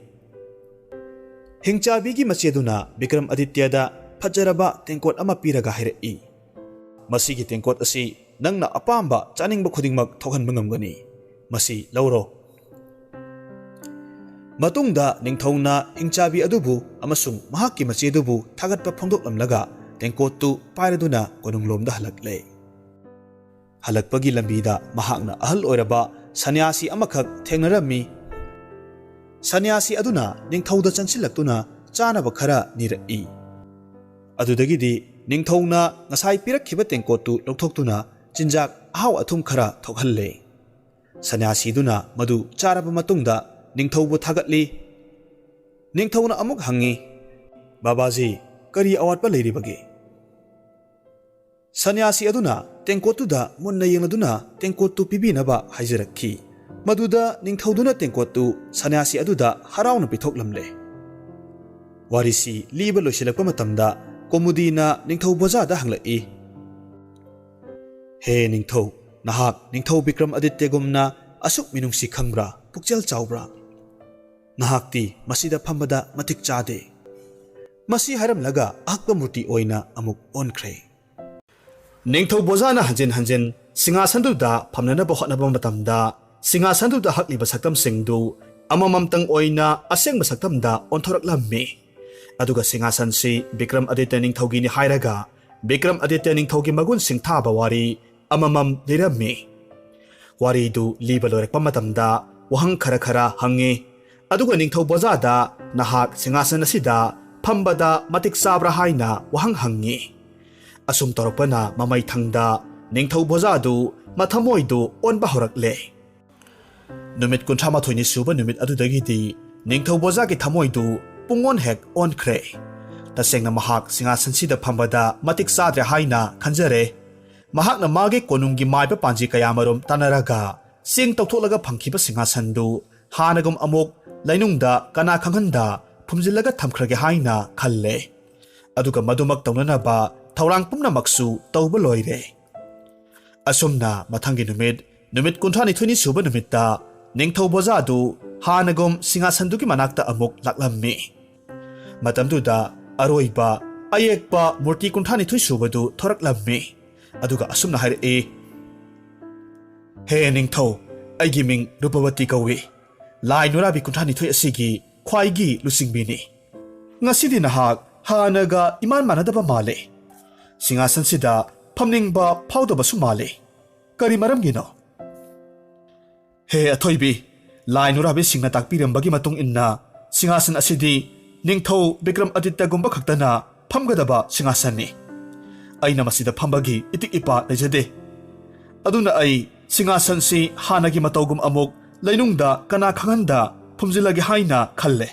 ꯍꯤꯡꯆꯥꯕꯤꯒꯤ ꯃꯆꯦꯗꯨꯅ ꯕꯤꯀ꯭ꯔꯝ ꯑꯗꯤꯇ꯭ꯌꯗ ꯐꯖꯔꯕ ꯇꯦꯡꯀꯣꯠ ꯑꯃ ꯄꯤꯔꯒ ꯍꯥꯏꯔꯛꯏ, "ꯃꯁꯤꯒꯤ ꯇꯦꯡꯀꯣꯠ ꯑꯁꯤ ꯅꯪꯅ ꯑꯄꯥꯝꯕ ꯆꯥꯅꯤꯡꯕ ꯈꯨꯗꯤꯡꯃꯛ ꯊꯣꯛꯍꯟꯕ ꯉꯝꯒꯅꯤ꯫ ꯃꯁꯤ ꯂꯧꯔꯣ꯫" ꯃꯇꯨꯡꯗ ꯅꯤꯡꯊꯧꯅ ꯍꯤꯡꯆꯥꯕꯤ ꯑꯗꯨꯕꯨ ꯑꯃꯁꯨꯡ ꯃꯍꯥꯛꯀꯤ ꯃꯆꯦꯗꯨꯕꯨ ꯊꯥꯒꯠꯄ ꯐꯣꯡꯗꯣꯛꯂꯝꯂꯒ ꯇꯦꯡꯀꯣꯠꯇꯨ ꯄꯥꯏꯔꯗꯨꯅ ꯀꯣꯅꯨꯡꯂꯣꯝꯗ ꯍꯜꯂꯛꯂꯦ꯫ ꯍꯜꯂꯛꯄꯒꯤ ꯂꯝꯕꯤꯗ ꯃꯍꯥꯛꯅ ꯑꯍꯜ ꯑꯣꯏꯔꯕ ꯁꯟꯌꯥꯁꯤ ꯑꯃꯈꯛ ꯊꯦꯡꯅꯔꯝꯃꯤ꯫ ꯁꯟꯌꯥꯁꯤ ꯑꯗꯨꯅ ꯅꯤꯡꯊꯧꯗ ꯆꯪꯁꯤꯜꯂꯛꯇꯨꯅ ꯆꯥꯅꯕ ꯈꯔ ꯅꯤꯔꯛꯏ꯫ ꯑꯗꯨꯗꯒꯤꯗꯤ ꯅꯤꯡꯊꯧꯅ ꯉꯁꯥꯏ ꯄꯤꯔꯛꯈꯤꯕ ꯇꯦꯡꯀꯣꯠꯇꯨ ꯂꯧꯊꯣꯛꯇꯨꯅ ꯆꯤꯟꯖꯥꯛ ꯑꯍꯥꯎ ꯑꯊꯨꯝ ꯈꯔ ꯊꯣꯛꯍꯜꯂꯦ꯫ ꯁꯟꯌꯥꯁꯤꯗꯨꯅ ꯃꯗꯨ ꯆꯥꯔꯕ ꯃꯇꯨꯡꯗ ꯅꯤꯡꯊꯧꯕꯨ ꯊꯥꯒꯠꯂꯤ꯫ ꯅꯤꯡꯊꯧꯅ ꯑꯃꯨꯛ ꯍꯪꯉꯤ, "ꯕꯥꯕꯥꯖꯤ, ꯀꯔꯤ ꯑꯋꯥꯠꯄ ꯂꯩꯔꯤꯕꯒꯦ?" ꯁꯟꯌꯥꯁꯤ ꯑꯗꯨꯅ ꯇꯦꯡꯀꯣꯠꯇꯨꯗ ꯃꯨꯟꯅ ꯌꯦꯡꯂꯗꯨꯅ ꯇꯦꯡꯀꯣꯠꯇꯨ ꯄꯤꯕꯤꯅꯕ ꯍꯥꯏꯖꯔꯛꯈꯤ꯫ ꯃꯗꯨꯗ ꯅꯤꯡꯊꯧꯗꯨꯅ ꯇꯦꯡꯀꯣꯠꯇꯨ ꯁꯟꯌꯥꯁꯤ ꯑꯗꯨꯗ ꯍꯔꯥꯎꯅ ꯄꯤꯊꯣꯛꯂꯝꯂꯦ꯫ ꯋꯥꯔꯤꯁꯤ ꯂꯤꯕ ꯂꯣꯏꯁꯤꯜꯂꯛꯄ ꯃꯇꯝꯗ ꯀꯣꯃꯨꯗꯤꯅ ꯅꯤꯡꯊꯧ ꯕꯣꯖꯥꯗ ꯍꯪꯂꯛꯏ, "ꯍꯦ ꯅꯤꯡꯊꯧ, ꯅꯍꯥꯛ ꯅꯤꯡꯊꯧ ꯕꯤꯀ꯭ꯔꯝ ꯑꯗꯤꯇ꯭ꯌꯒꯨꯝꯅ ꯑꯁꯨꯛ ꯃꯤꯅꯨꯡꯁꯤ ꯈꯪꯕ꯭ꯔꯥ, ꯄꯨꯛꯆꯦꯜ ꯆꯥꯎꯕ꯭ꯔꯥ? ꯅꯍꯥꯛꯇꯤ ꯃꯁꯤꯗ ꯐꯝꯕꯗ ꯃꯇꯤꯛ ꯆꯥꯗꯦ꯫ ꯃꯁꯤ ꯍꯥꯏꯔꯝꯂꯒ ꯑꯍꯛꯄ ꯃꯨꯔꯇꯤ ꯑꯣꯏꯅ ꯑꯃꯨꯛ ꯑꯣꯟꯈ꯭ꯔꯦ꯫ ꯅꯤꯡꯊꯧ ꯕꯣꯖꯥꯅ ꯍꯟꯖꯤꯟ ꯍꯟꯖꯤꯟ ꯁꯤꯡꯍꯥꯁꯟꯗꯨꯗ ꯐꯝꯅꯅꯕ ꯍꯣꯠꯅꯕ ꯃꯇꯝꯗ, ꯁꯤꯡꯍꯥꯁꯟꯗꯨꯗ ꯍꯛꯂꯤꯕ ꯁꯛꯇꯝꯁꯤꯡꯗꯨ ꯑꯃꯃꯝꯇꯪ ꯑꯣꯏꯅ ꯑꯁꯦꯡꯕ ꯁꯛꯇꯝꯗ ꯑꯣꯟꯊꯣꯔꯛꯂꯝꯃꯤ꯫ ꯑꯗꯨꯒ ꯁꯤꯡꯍꯥꯁꯟꯁꯤ ꯕꯤꯀ꯭ꯔꯝ ꯑꯗꯤꯇ꯭ꯌ ꯅꯤꯡꯊꯧꯒꯤꯅꯤ ꯍꯥꯏꯔꯒ, ꯕꯤꯀ꯭ꯔꯝ ꯑꯗꯤꯇ꯭ꯌ ꯅꯤꯡꯊꯧꯒꯤ ꯃꯒꯨꯟ ꯁꯤꯡꯊꯥꯕ ꯋꯥꯔꯤ ꯑꯃꯃꯝ ꯂꯤꯔꯝꯃꯤ꯫ ꯋꯥꯔꯤꯗꯨ ꯂꯤꯕ ꯂꯣꯏꯔꯛꯄ ꯃꯇꯝꯗ ꯋꯥꯍꯪ ꯈꯔ ꯈꯔ ꯍꯪꯉꯤ꯫ ꯑꯗꯨꯒ ꯅꯤꯡꯊꯧ ꯕꯣꯖꯥꯗ, "ꯅꯍꯥꯛ ꯁꯤꯡꯍꯥꯁꯟ ꯑꯁꯤꯗ ꯐꯝꯕꯗ ꯃꯇꯤꯛ ꯆꯥꯕ꯭ꯔꯥ?" ꯍꯥꯏꯅ ꯋꯥꯍꯪ ꯍꯪꯉꯤ꯫ ꯑꯁꯨꯝ ꯇꯧꯔꯛꯄꯅ ꯃꯃꯩ ꯊꯪꯗ ꯅꯤꯡꯊꯧ ꯕꯣꯖꯥꯗꯨ ꯃꯊꯃꯣꯏꯗꯨ ꯑꯣꯟꯕ ꯍꯧꯔꯛꯂꯦ꯫ ꯅꯨꯃꯤꯠ ꯀꯨꯟꯊ꯭ꯔꯥ ꯃꯥꯊꯣꯏꯅꯤ ꯁꯨꯕ ꯅꯨꯃꯤꯠ ꯑꯗꯨꯗꯒꯤꯗꯤ ꯅꯤꯡꯊꯧ ꯕꯣꯖꯥꯒꯤ ꯊꯃꯣꯏꯗꯨ ꯄꯨꯡꯑꯣꯟ ꯍꯦꯛ ꯑꯣꯟꯈ꯭ꯔꯦ꯫ ꯇꯁꯦꯡꯅ ꯃꯍꯥꯛ ꯁꯤꯡꯍꯥꯁꯟꯁꯤꯗ ꯐꯝꯕꯗ ꯃꯇꯤꯛ ꯆꯥꯗ꯭ꯔꯦ ꯍꯥꯏꯅ ꯈꯟꯖꯔꯦ꯫ ꯃꯍꯥꯛꯅ ꯃꯥꯒꯤ ꯀꯣꯅꯨꯡꯒꯤ ꯃꯥꯏꯕ ꯄꯥꯟꯖꯤ ꯀꯌꯥꯃꯔꯨꯝ ꯇꯥꯟꯅꯔꯒ ꯆꯦꯡ ꯇꯧꯊꯣꯛꯂꯒ ꯐꯪꯈꯤꯕ ꯁꯤꯡꯍꯥꯁꯟꯗꯨ ꯍꯥꯟꯅꯒꯨꯝ ꯑꯃꯨꯛ ꯂꯩꯅꯨꯡꯗ ꯀꯅꯥ ꯈꯪꯍꯟꯗ ꯐꯨꯝꯖꯤꯜꯂꯒ ꯊꯝꯈ꯭ꯔꯒꯦ ꯍꯥꯏꯅ ꯈꯜꯂꯦ꯫ ꯑꯗꯨꯒ ꯃꯗꯨꯃꯛ ꯇꯧꯅꯅꯕ ꯊꯧꯔꯥꯡ ꯄꯨꯝꯅꯃꯛꯁꯨ ꯇꯧꯕ ꯂꯣꯏꯔꯦ꯫ ꯑꯁꯨꯝꯅ ꯃꯊꯪꯒꯤ ꯅꯨꯃꯤꯠ, ꯅꯨꯃꯤꯠ ꯀꯨꯟꯊ꯭ꯔꯥꯅꯤꯊꯣꯏꯅꯤ ꯁꯨꯕ ꯅꯨꯃꯤꯠꯇ ꯅꯤꯡꯊꯧ ꯕꯣꯖꯥꯗꯨ ꯍꯥꯟꯅꯒꯨꯝ ꯁꯤꯡꯍꯥꯁꯟꯗꯨꯒꯤ ꯃꯅꯥꯛꯇ ꯑꯃꯨꯛ ꯂꯥꯛꯂꯝꯃꯤ꯫ ꯃꯇꯝꯗꯨꯗ ꯑꯔꯣꯏꯕ ꯑꯌꯦꯛꯄ ꯃꯨꯔꯇꯤ ꯀꯨꯟꯊ꯭ꯔꯥꯅꯤꯊꯣꯏ ꯁꯨꯕꯗꯨ ꯊꯣꯔꯛꯂꯝꯃꯤ꯫ ꯑꯗꯨꯒ ꯑꯁꯨꯝꯅ ꯍꯥꯏꯔꯛꯏ, "ꯍꯦ ꯅꯤꯡꯊꯧ, ꯑꯩꯒꯤ ꯃꯤꯡ ꯔꯨꯄꯕꯇꯤ ꯀꯧꯏ꯫ ꯂꯥꯏ ꯅꯨꯔꯥꯕꯤ ꯀꯨꯟꯊ꯭ꯔꯥꯅꯤꯊꯣꯏ ꯑꯁꯤꯒꯤ ꯈ꯭ꯋꯥꯏꯒꯤ ꯂꯨꯆꯤꯡꯕꯤꯅꯤ꯫ ꯉꯁꯤꯗꯤ ꯅꯍꯥꯛ ꯍꯥꯟꯅꯒ ꯏꯃꯥꯟ ꯃꯥꯟꯅꯗꯕ ꯃꯥꯜꯂꯦ꯫ ꯁꯤꯡꯍꯥꯁꯟꯁꯤꯗ ꯐꯝꯅꯤꯡꯕ ꯐꯥꯎꯗꯕꯁꯨ ꯃꯥꯜꯂꯦ꯫ ꯀꯔꯤ ꯃꯔꯝꯒꯤꯅꯣ?" "ꯍꯦ ꯑꯊꯣꯏꯕꯤ, ꯂꯥꯏ ꯅꯨꯔꯥꯕꯤꯁꯤꯡꯅ ꯇꯥꯛꯄꯤꯔꯝꯕꯒꯤ ꯃꯇꯨꯡ ꯏꯟꯅ ꯁꯤꯡꯍꯥꯁꯟ ꯑꯁꯤꯗꯤ ꯅꯤꯡꯊꯧ ꯕꯤꯀ꯭ꯔꯝ ꯑꯗꯤꯇ꯭ꯌꯒꯨꯝꯕ ꯈꯛꯇꯅ ꯐꯝꯒꯗꯕ ꯁꯤꯡꯍꯥꯁꯟꯅꯤ꯫ ꯑꯩꯅ ꯃꯁꯤꯗ ꯐꯝꯕꯒꯤ ꯏꯇꯤꯛ ꯏꯄꯥ ꯂꯩꯖꯗꯦ꯫ ꯑꯗꯨꯅ ꯑꯩ ꯁꯤꯡꯍꯥꯁꯟꯁꯤ ꯍꯥꯟꯅꯒꯤ ꯃꯇꯧꯒꯨꯝ ꯑꯃꯨꯛ ꯂꯩꯅꯨꯡꯗ ꯀꯅꯥ ꯈꯪꯍꯟꯗ ꯐꯨꯝꯖꯤꯜꯂꯒꯦ ꯍꯥꯏꯅ ꯈꯜꯂꯦ꯫"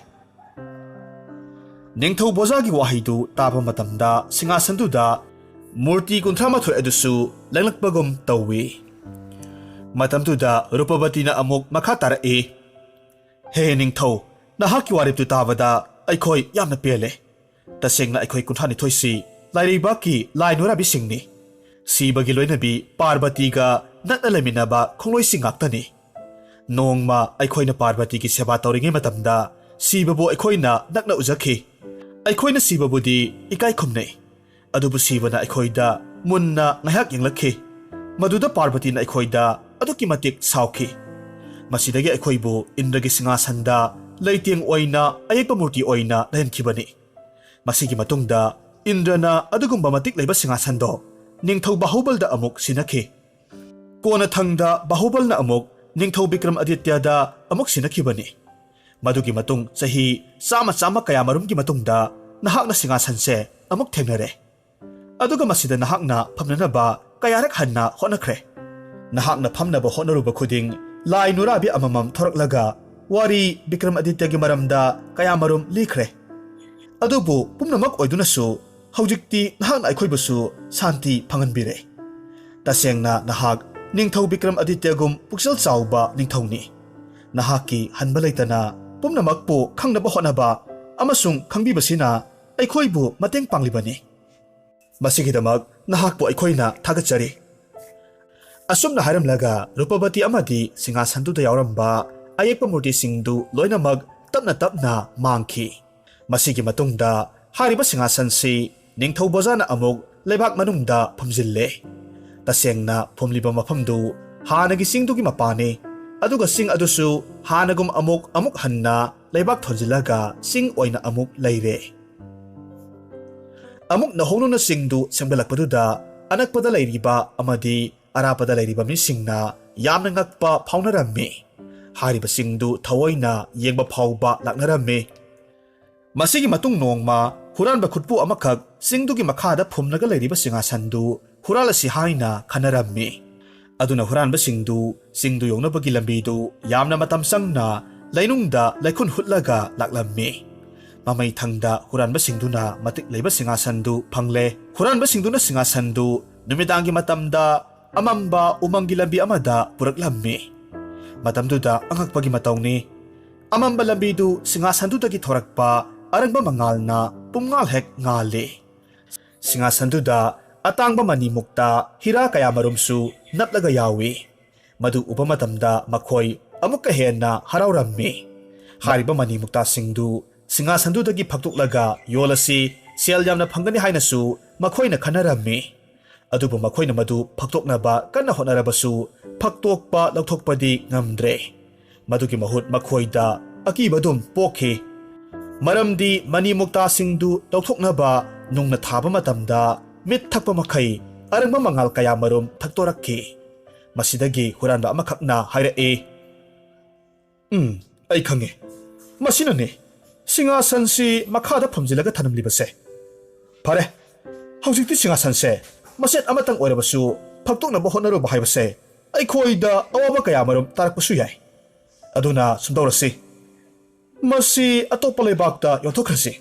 ꯅꯤꯡꯊꯧ ꯕꯣꯖꯥꯒꯤ ꯋꯥꯍꯩꯗꯨ ꯇꯥꯕ ꯃꯇꯝꯗ ꯁꯤꯡꯍꯥꯁꯟꯗꯨꯗ ꯃꯨꯔꯇꯤ ꯀꯨꯟꯊ꯭ꯔꯥ ꯃꯥꯊꯣꯏ ꯑꯗꯨꯁꯨ ꯂꯦꯡꯂꯛꯄꯒꯨꯝ ꯇꯧꯏ꯫ ꯃꯇꯝꯗꯨꯗ ꯔꯨꯄꯕꯇꯤꯅ ꯑꯃꯨꯛ ꯃꯈꯥ ꯇꯥꯔꯛꯏ, "ꯍꯦ ꯅꯤꯡꯊꯧ, ꯅꯍꯥꯛꯀꯤ ꯋꯥꯔꯦꯞꯇꯨ ꯇꯥꯕꯗ ꯑꯩꯈꯣꯏ ꯌꯥꯝꯅ ꯄꯦꯜꯂꯦ꯫ ꯇꯁꯦꯡꯅ ꯑꯩꯈꯣꯏ ꯀꯨꯟꯊ꯭ꯔꯥꯅꯤꯊꯣꯏꯁꯤ ꯂꯥꯏꯔꯩꯕꯥꯛꯀꯤ ꯂꯥꯏ ꯅꯨꯔꯥꯕꯤꯁꯤꯡꯅꯤ꯫ ꯁꯤꯕꯒꯤ ꯂꯣꯏꯅꯕꯤ ꯄꯥꯔꯕꯇꯤꯒ ꯅꯛꯅ ꯂꯩꯃꯤꯟꯅꯕ ꯈꯣꯡꯂꯣꯏꯁꯤꯡ ꯉꯥꯛꯇꯅꯤ꯫ ꯅꯣꯡꯃ ꯑꯩꯈꯣꯏꯅ ꯄꯥꯔꯕꯇꯤꯒꯤ ꯁꯦꯕꯥ ꯇꯧꯔꯤꯉꯩ ꯃꯇꯝꯗ ꯁꯤꯕꯕꯨ ꯑꯩꯈꯣꯏꯅ ꯅꯛꯅ ꯎꯖꯈꯤ꯫ ꯑꯩꯈꯣꯏꯅ ꯁꯤꯕꯕꯨꯗꯤ ꯏꯀꯥꯏ ꯈꯨꯝꯅꯩ, ꯑꯗꯨꯕꯨ ꯁꯤꯕꯅ ꯑꯩꯈꯣꯏꯗ ꯃꯨꯟꯅ ꯉꯥꯏꯍꯥꯛ ꯌꯦꯡꯂꯛꯈꯤ꯫ ꯃꯗꯨꯗ ꯄꯥꯔꯕꯇꯤꯅ ꯑꯩꯈꯣꯏꯗ ꯑꯗꯨꯛꯀꯤ ꯃꯇꯤꯛ ꯁꯥꯎꯈꯤ꯫ ꯃꯁꯤꯗꯒꯤ ꯑꯩꯈꯣꯏꯕꯨ ꯏꯟꯗ꯭ꯔꯒꯤ ꯁꯤꯡꯍꯥꯁꯟꯗ ꯂꯩꯇꯦꯡ ꯑꯣꯏꯅ ꯑꯌꯦꯛꯄ ꯃꯨꯔꯇꯤ ꯑꯣꯏꯅ ꯂꯩꯍꯟꯈꯤꯕꯅꯤ꯫ ꯃꯁꯤꯒꯤ ꯃꯇꯨꯡꯗ ꯏꯟꯗ꯭ꯔꯅ ꯑꯗꯨꯒꯨꯝꯕ ꯃꯇꯤꯛ ꯂꯩꯕ ꯁꯤꯡꯍꯥꯁꯟꯗꯣ ꯅꯤꯡꯊꯧ ꯕꯥꯍꯨꯕꯜꯗ ꯑꯃꯨꯛ ꯁꯤꯟꯅꯈꯤ꯫ ꯀꯣꯟꯅꯊꯪꯗ ꯕꯥꯍꯨꯕꯜꯅ ꯑꯃꯨꯛ ꯅꯤꯡꯊꯧ ꯕꯤꯀ꯭ꯔꯝ ꯑꯗꯤꯇ꯭ꯌꯗ ꯑꯃꯨꯛ ꯁꯤꯟꯅꯈꯤꯕꯅꯤ꯫ ꯃꯗꯨꯒꯤ ꯃꯇꯨꯡ ꯆꯍꯤ ꯆꯥꯝꯃ ꯆꯥꯝꯃ ꯀꯌꯥꯃꯔꯨꯝꯒꯤ ꯃꯇꯨꯡꯗ ꯅꯍꯥꯛꯅ ꯁꯤꯡꯍꯥꯁꯟꯁꯦ ꯑꯃꯨꯛ ꯊꯦꯡꯅꯔꯦ꯫ ꯑꯗꯨꯒ ꯃꯁꯤꯗ ꯅꯍꯥꯛꯅ ꯐꯝꯅꯅꯕ ꯀꯌꯥꯔꯛ ꯍꯟꯅ ꯍꯣꯠꯅꯈ꯭ꯔꯦ꯫ ꯅꯍꯥꯛꯅ ꯐꯝꯅꯕ ꯍꯣꯠꯅꯔꯨꯕ ꯈꯨꯗꯤꯡ ꯂꯥꯏ ꯅꯨꯔꯥꯕꯤ ꯑꯃꯃꯝ ꯊꯣꯔꯛꯂꯒ ꯋꯥꯔꯤ ꯕꯤꯀ꯭ꯔꯝ ꯑꯗꯤꯇ꯭ꯌꯒꯤ ꯃꯔꯝꯗ ꯀꯌꯥꯃꯔꯨꯝ ꯂꯤꯈ꯭ꯔꯦ꯫ ꯑꯗꯨꯕꯨ ꯄꯨꯝꯅꯃꯛ ꯑꯣꯏꯗꯨꯅꯁꯨ ꯍꯧꯖꯤꯛꯇꯤ ꯅꯍꯥꯛꯅ ꯑꯩꯈꯣꯏꯕꯨꯁꯨ ꯁꯥꯟꯇꯤ ꯐꯪꯍꯟꯕꯤꯔꯦ꯫ ꯇꯁꯦꯡꯅ ꯅꯍꯥꯛ ꯅꯤꯡꯊꯧ ꯕꯤꯀ꯭ꯔꯝ ꯑꯗꯤꯇ꯭ꯌꯒꯨꯝ ꯄꯨꯛꯆꯦꯜ ꯆꯥꯎꯕ ꯅꯤꯡꯊꯧꯅꯤ꯫ ꯅꯍꯥꯛꯀꯤ ꯍꯟꯕ ꯂꯩꯇꯅ ꯄꯨꯝꯅꯃꯛꯄꯨ ꯈꯪꯅꯕ ꯍꯣꯠꯅꯕ ꯑꯃꯁꯨꯡ ꯈꯪꯕꯤꯕꯁꯤꯅ ꯑꯩꯈꯣꯏꯕꯨ ꯃꯇꯦꯡ ꯄꯥꯡꯂꯤꯕꯅꯤ꯫ ꯃꯁꯤꯒꯤꯗꯃꯛ ꯅꯍꯥꯛꯄꯨ ꯑꯩꯈꯣꯏꯅ ꯊꯥꯒꯠꯆꯔꯤ꯫ ꯑꯁꯨꯝꯅ ꯍꯥꯏꯔꯝꯂꯒ ꯔꯨꯄꯕꯇꯤ ꯑꯃꯗꯤ ꯁꯤꯡꯍꯥꯁꯟꯗꯨꯗ ꯌꯥꯎꯔꯝꯕ ꯑꯌꯦꯛꯄ ꯃꯨꯔꯇꯤꯁꯤꯡꯗꯨ ꯂꯣꯏꯅꯃꯛ ꯇꯞꯅ ꯇꯞꯅ ꯃꯥꯡꯈꯤ꯫ ꯃꯁꯤꯒꯤ ꯃꯇꯨꯡꯗ ꯍꯥꯏꯔꯤꯕ ꯁꯤꯡꯍꯥꯁꯟꯁꯤ ꯅꯤꯡꯊꯧ ꯕꯣꯖꯥꯅ ꯑꯃꯨꯛ ꯂꯩꯕꯥꯛ ꯃꯅꯨꯡꯗ ꯐꯨꯝꯖꯤꯜꯂꯦ꯫ ꯇꯁꯦꯡꯅ ꯐꯨꯝꯂꯤꯕ ꯃꯐꯝꯗꯨ ꯍꯥꯟꯅꯒꯤ ꯆꯤꯡꯗꯨꯒꯤ ꯃꯄꯥꯅꯤ, ꯑꯗꯨꯒ ꯆꯤꯡ ꯑꯗꯨꯁꯨ ꯍꯥꯟꯅꯒꯨꯝ ꯑꯃꯨꯛ ꯑꯃꯨꯛ ꯍꯟꯅ ꯂꯩꯕꯥꯛ ꯊꯣꯟꯖꯤꯜꯂꯒ ꯆꯤꯡ ꯑꯣꯏꯅ ꯑꯃꯨꯛ ꯂꯩꯔꯦ꯫ ꯑꯃꯨꯛ ꯅꯧꯍꯧꯅꯅ ꯆꯤꯡꯗꯨ ꯁꯦꯝꯒꯠꯂꯛꯄꯗꯨꯗ ꯑꯅꯛꯄꯗ ꯂꯩꯔꯤꯕ ꯑꯃꯗꯤ ꯑꯔꯥꯞꯄꯗ ꯂꯩꯔꯤꯕ ꯃꯤꯁꯤꯡꯅ ꯌꯥꯝꯅ ꯉꯛꯄ ꯐꯥꯎꯅꯔꯝꯃꯤ꯫ ꯍꯥꯏꯔꯤꯕ ꯆꯤꯡꯗꯨ ꯊꯑꯣꯏꯅ ꯌꯦꯡꯕ ꯐꯥꯎꯕ ꯂꯥꯛꯅꯔꯝꯃꯤ꯫ ꯃꯁꯤꯒꯤ ꯃꯇꯨꯡ ꯅꯣꯡꯃ ꯍꯨꯔꯥꯟꯕ ꯈꯨꯠꯄꯨ ꯑꯃꯈꯛ ꯆꯤꯡꯗꯨꯒꯤ ꯃꯈꯥꯗ ꯐꯨꯝꯂꯒ ꯂꯩꯔꯤꯕ ꯁꯤꯡꯍꯥꯁꯟꯗꯨ ꯍꯨꯔꯥꯜꯂꯁꯤ ꯍꯥꯏꯅ ꯈꯟꯅꯔꯝꯃꯤ꯫ ꯑꯗꯨꯅ ꯍꯨꯔꯥꯟꯕꯁꯤꯡꯗꯨ ꯆꯤꯡꯗꯨ ꯌꯧꯅꯕꯒꯤ ꯂꯝꯕꯤꯗꯨ ꯌꯥꯝꯅ ꯃꯇꯝ ꯆꯪꯅ ꯂꯩꯅꯨꯡꯗ ꯂꯩꯈꯨꯟ ꯍꯨꯠꯂꯒ ꯂꯥꯛꯂꯝꯃꯤ꯫ ꯃꯃꯩ ꯊꯪꯗ ꯍꯨꯔꯥꯟꯕꯁꯤꯡꯗꯨꯅ ꯃꯇꯤꯛ ꯂꯩꯕ ꯁꯤꯡꯍꯥꯁꯟꯗꯨ ꯐꯪꯂꯦ꯫ ꯍꯨꯔꯥꯟꯕꯁꯤꯡꯗꯨꯅ ꯁꯤꯡꯍꯥꯁꯟꯗꯨ ꯅꯨꯃꯤꯗꯥꯡꯒꯤ ꯃꯇꯝꯗ ꯑꯃꯝꯕ ꯎꯃꯪꯒꯤ ꯂꯝꯕꯤ ꯑꯃꯗ ꯄꯨꯔꯛꯂꯝꯃꯤ꯫ ꯃꯇꯝꯗꯨꯗ ꯑꯉꯛꯄꯒꯤ ꯃꯇꯧꯅꯤ꯫ ꯑꯃꯝꯕ ꯂꯝꯕꯤꯗꯨ ꯁꯤꯡꯍꯥꯁꯟꯗꯨꯗꯒꯤ ꯊꯣꯔꯛꯄ ꯑꯔꯪꯕ ꯃꯉꯥꯜꯅ ꯄꯨꯝꯉꯥꯜ ꯍꯦꯛ ꯉꯥꯜꯂꯤ꯫ ꯁꯤꯡꯍꯥꯁꯟꯗꯨꯗ ꯑꯇꯥꯡꯕ ꯃꯅꯤ ꯃꯨꯛꯇ ꯍꯤꯔꯥ ꯀꯌꯥꯃꯔꯨꯝꯁꯨ ꯅꯞꯂꯒ ꯌꯥꯎꯏ꯫ ꯃꯗꯨ ꯎꯕ ꯃꯇꯝꯗ ꯃꯈꯣꯏ ꯑꯃꯨꯛꯀ ꯍꯦꯟꯅ ꯍꯔꯥꯎꯔꯝꯃꯤ꯫ ꯍꯥꯏꯔꯤꯕ ꯃꯅꯤ ꯃꯨꯛꯇꯥꯁꯤꯡꯗꯨ ꯁꯤꯡꯍꯥꯁꯟꯗꯨꯗꯒꯤ ꯐꯛꯇꯣꯛꯂꯒ ꯌꯣꯜꯂꯁꯤ, ꯁꯦꯜ ꯌꯥꯝꯅ ꯐꯪꯒꯅꯤ ꯍꯥꯏꯅꯁꯨ ꯃꯈꯣꯏꯅ ꯈꯟꯅꯔꯝꯃꯤ꯫ ꯑꯗꯨꯕꯨ ꯃꯈꯣꯏꯅ ꯃꯗꯨ ꯐꯛꯇꯣꯛꯅꯕ ꯀꯟꯅ ꯍꯣꯠꯅꯔꯕꯁꯨ ꯐꯛꯇꯣꯛꯄ ꯂꯧꯊꯣꯛꯄꯗꯤ ꯉꯝꯗ꯭ꯔꯦ꯫ ꯃꯗꯨꯒꯤ ꯃꯍꯨꯠ ꯃꯈꯣꯏꯗ ꯑꯀꯤꯕ ꯑꯗꯨꯝ ꯄꯣꯛꯈꯤ꯫ ꯃꯔꯝꯗꯤ ꯃꯅꯤ ꯃꯨꯛꯇꯥꯁꯤꯡꯗꯨ ꯂꯧꯊꯣꯛꯅꯕ ꯅꯨꯡꯅ ꯊꯥꯕ ꯃꯇꯝꯗ ꯃꯤꯠ ꯊꯛꯄ ꯃꯈꯩ ꯑꯔꯪꯕ ꯃꯉꯥꯜ ꯀꯌꯥꯃꯔꯨꯝ ꯊꯛꯇꯣꯔꯛꯈꯤ꯫ ꯃꯁꯤꯗꯒꯤ ꯍꯨꯔꯥꯟꯕ ꯑꯃꯈꯛꯅ ꯍꯥꯏꯔꯛꯏ, "ꯎꯝ, ꯑꯩ ꯈꯪꯉꯦ꯫ ꯃꯁꯤꯅꯅꯦ ꯁꯤꯡꯍꯥꯁꯟꯁꯤ ꯃꯈꯥꯗ ꯐꯝꯖꯤꯜꯂꯒ ꯊꯅꯝꯂꯤꯕꯁꯦ꯫ ꯐꯔꯦ, ꯍꯧꯖꯤꯛꯇꯤ ꯁꯤꯡꯍꯥꯁꯟꯁꯦ ꯃꯆꯦꯠ ꯑꯃꯇꯪ ꯑꯣꯏꯔꯕꯁꯨ ꯐꯛꯇꯣꯛꯅꯕ ꯍꯣꯠꯅꯔꯨꯕ ꯍꯥꯏꯕꯁꯦ ꯑꯩꯈꯣꯏꯗ ꯑꯋꯥꯕ ꯀꯌꯥꯃꯔꯨꯝ ꯇꯥꯔꯛꯄꯁꯨ ꯌꯥꯏ꯫ ꯑꯗꯨꯅ ꯁꯨꯝ ꯇꯧꯔꯁꯤ, ꯃꯁꯤ ꯑꯇꯣꯞꯄ ꯂꯩꯕꯥꯛꯇ ꯌꯣꯟꯊꯣꯛꯈ꯭ꯔꯁꯤ꯫"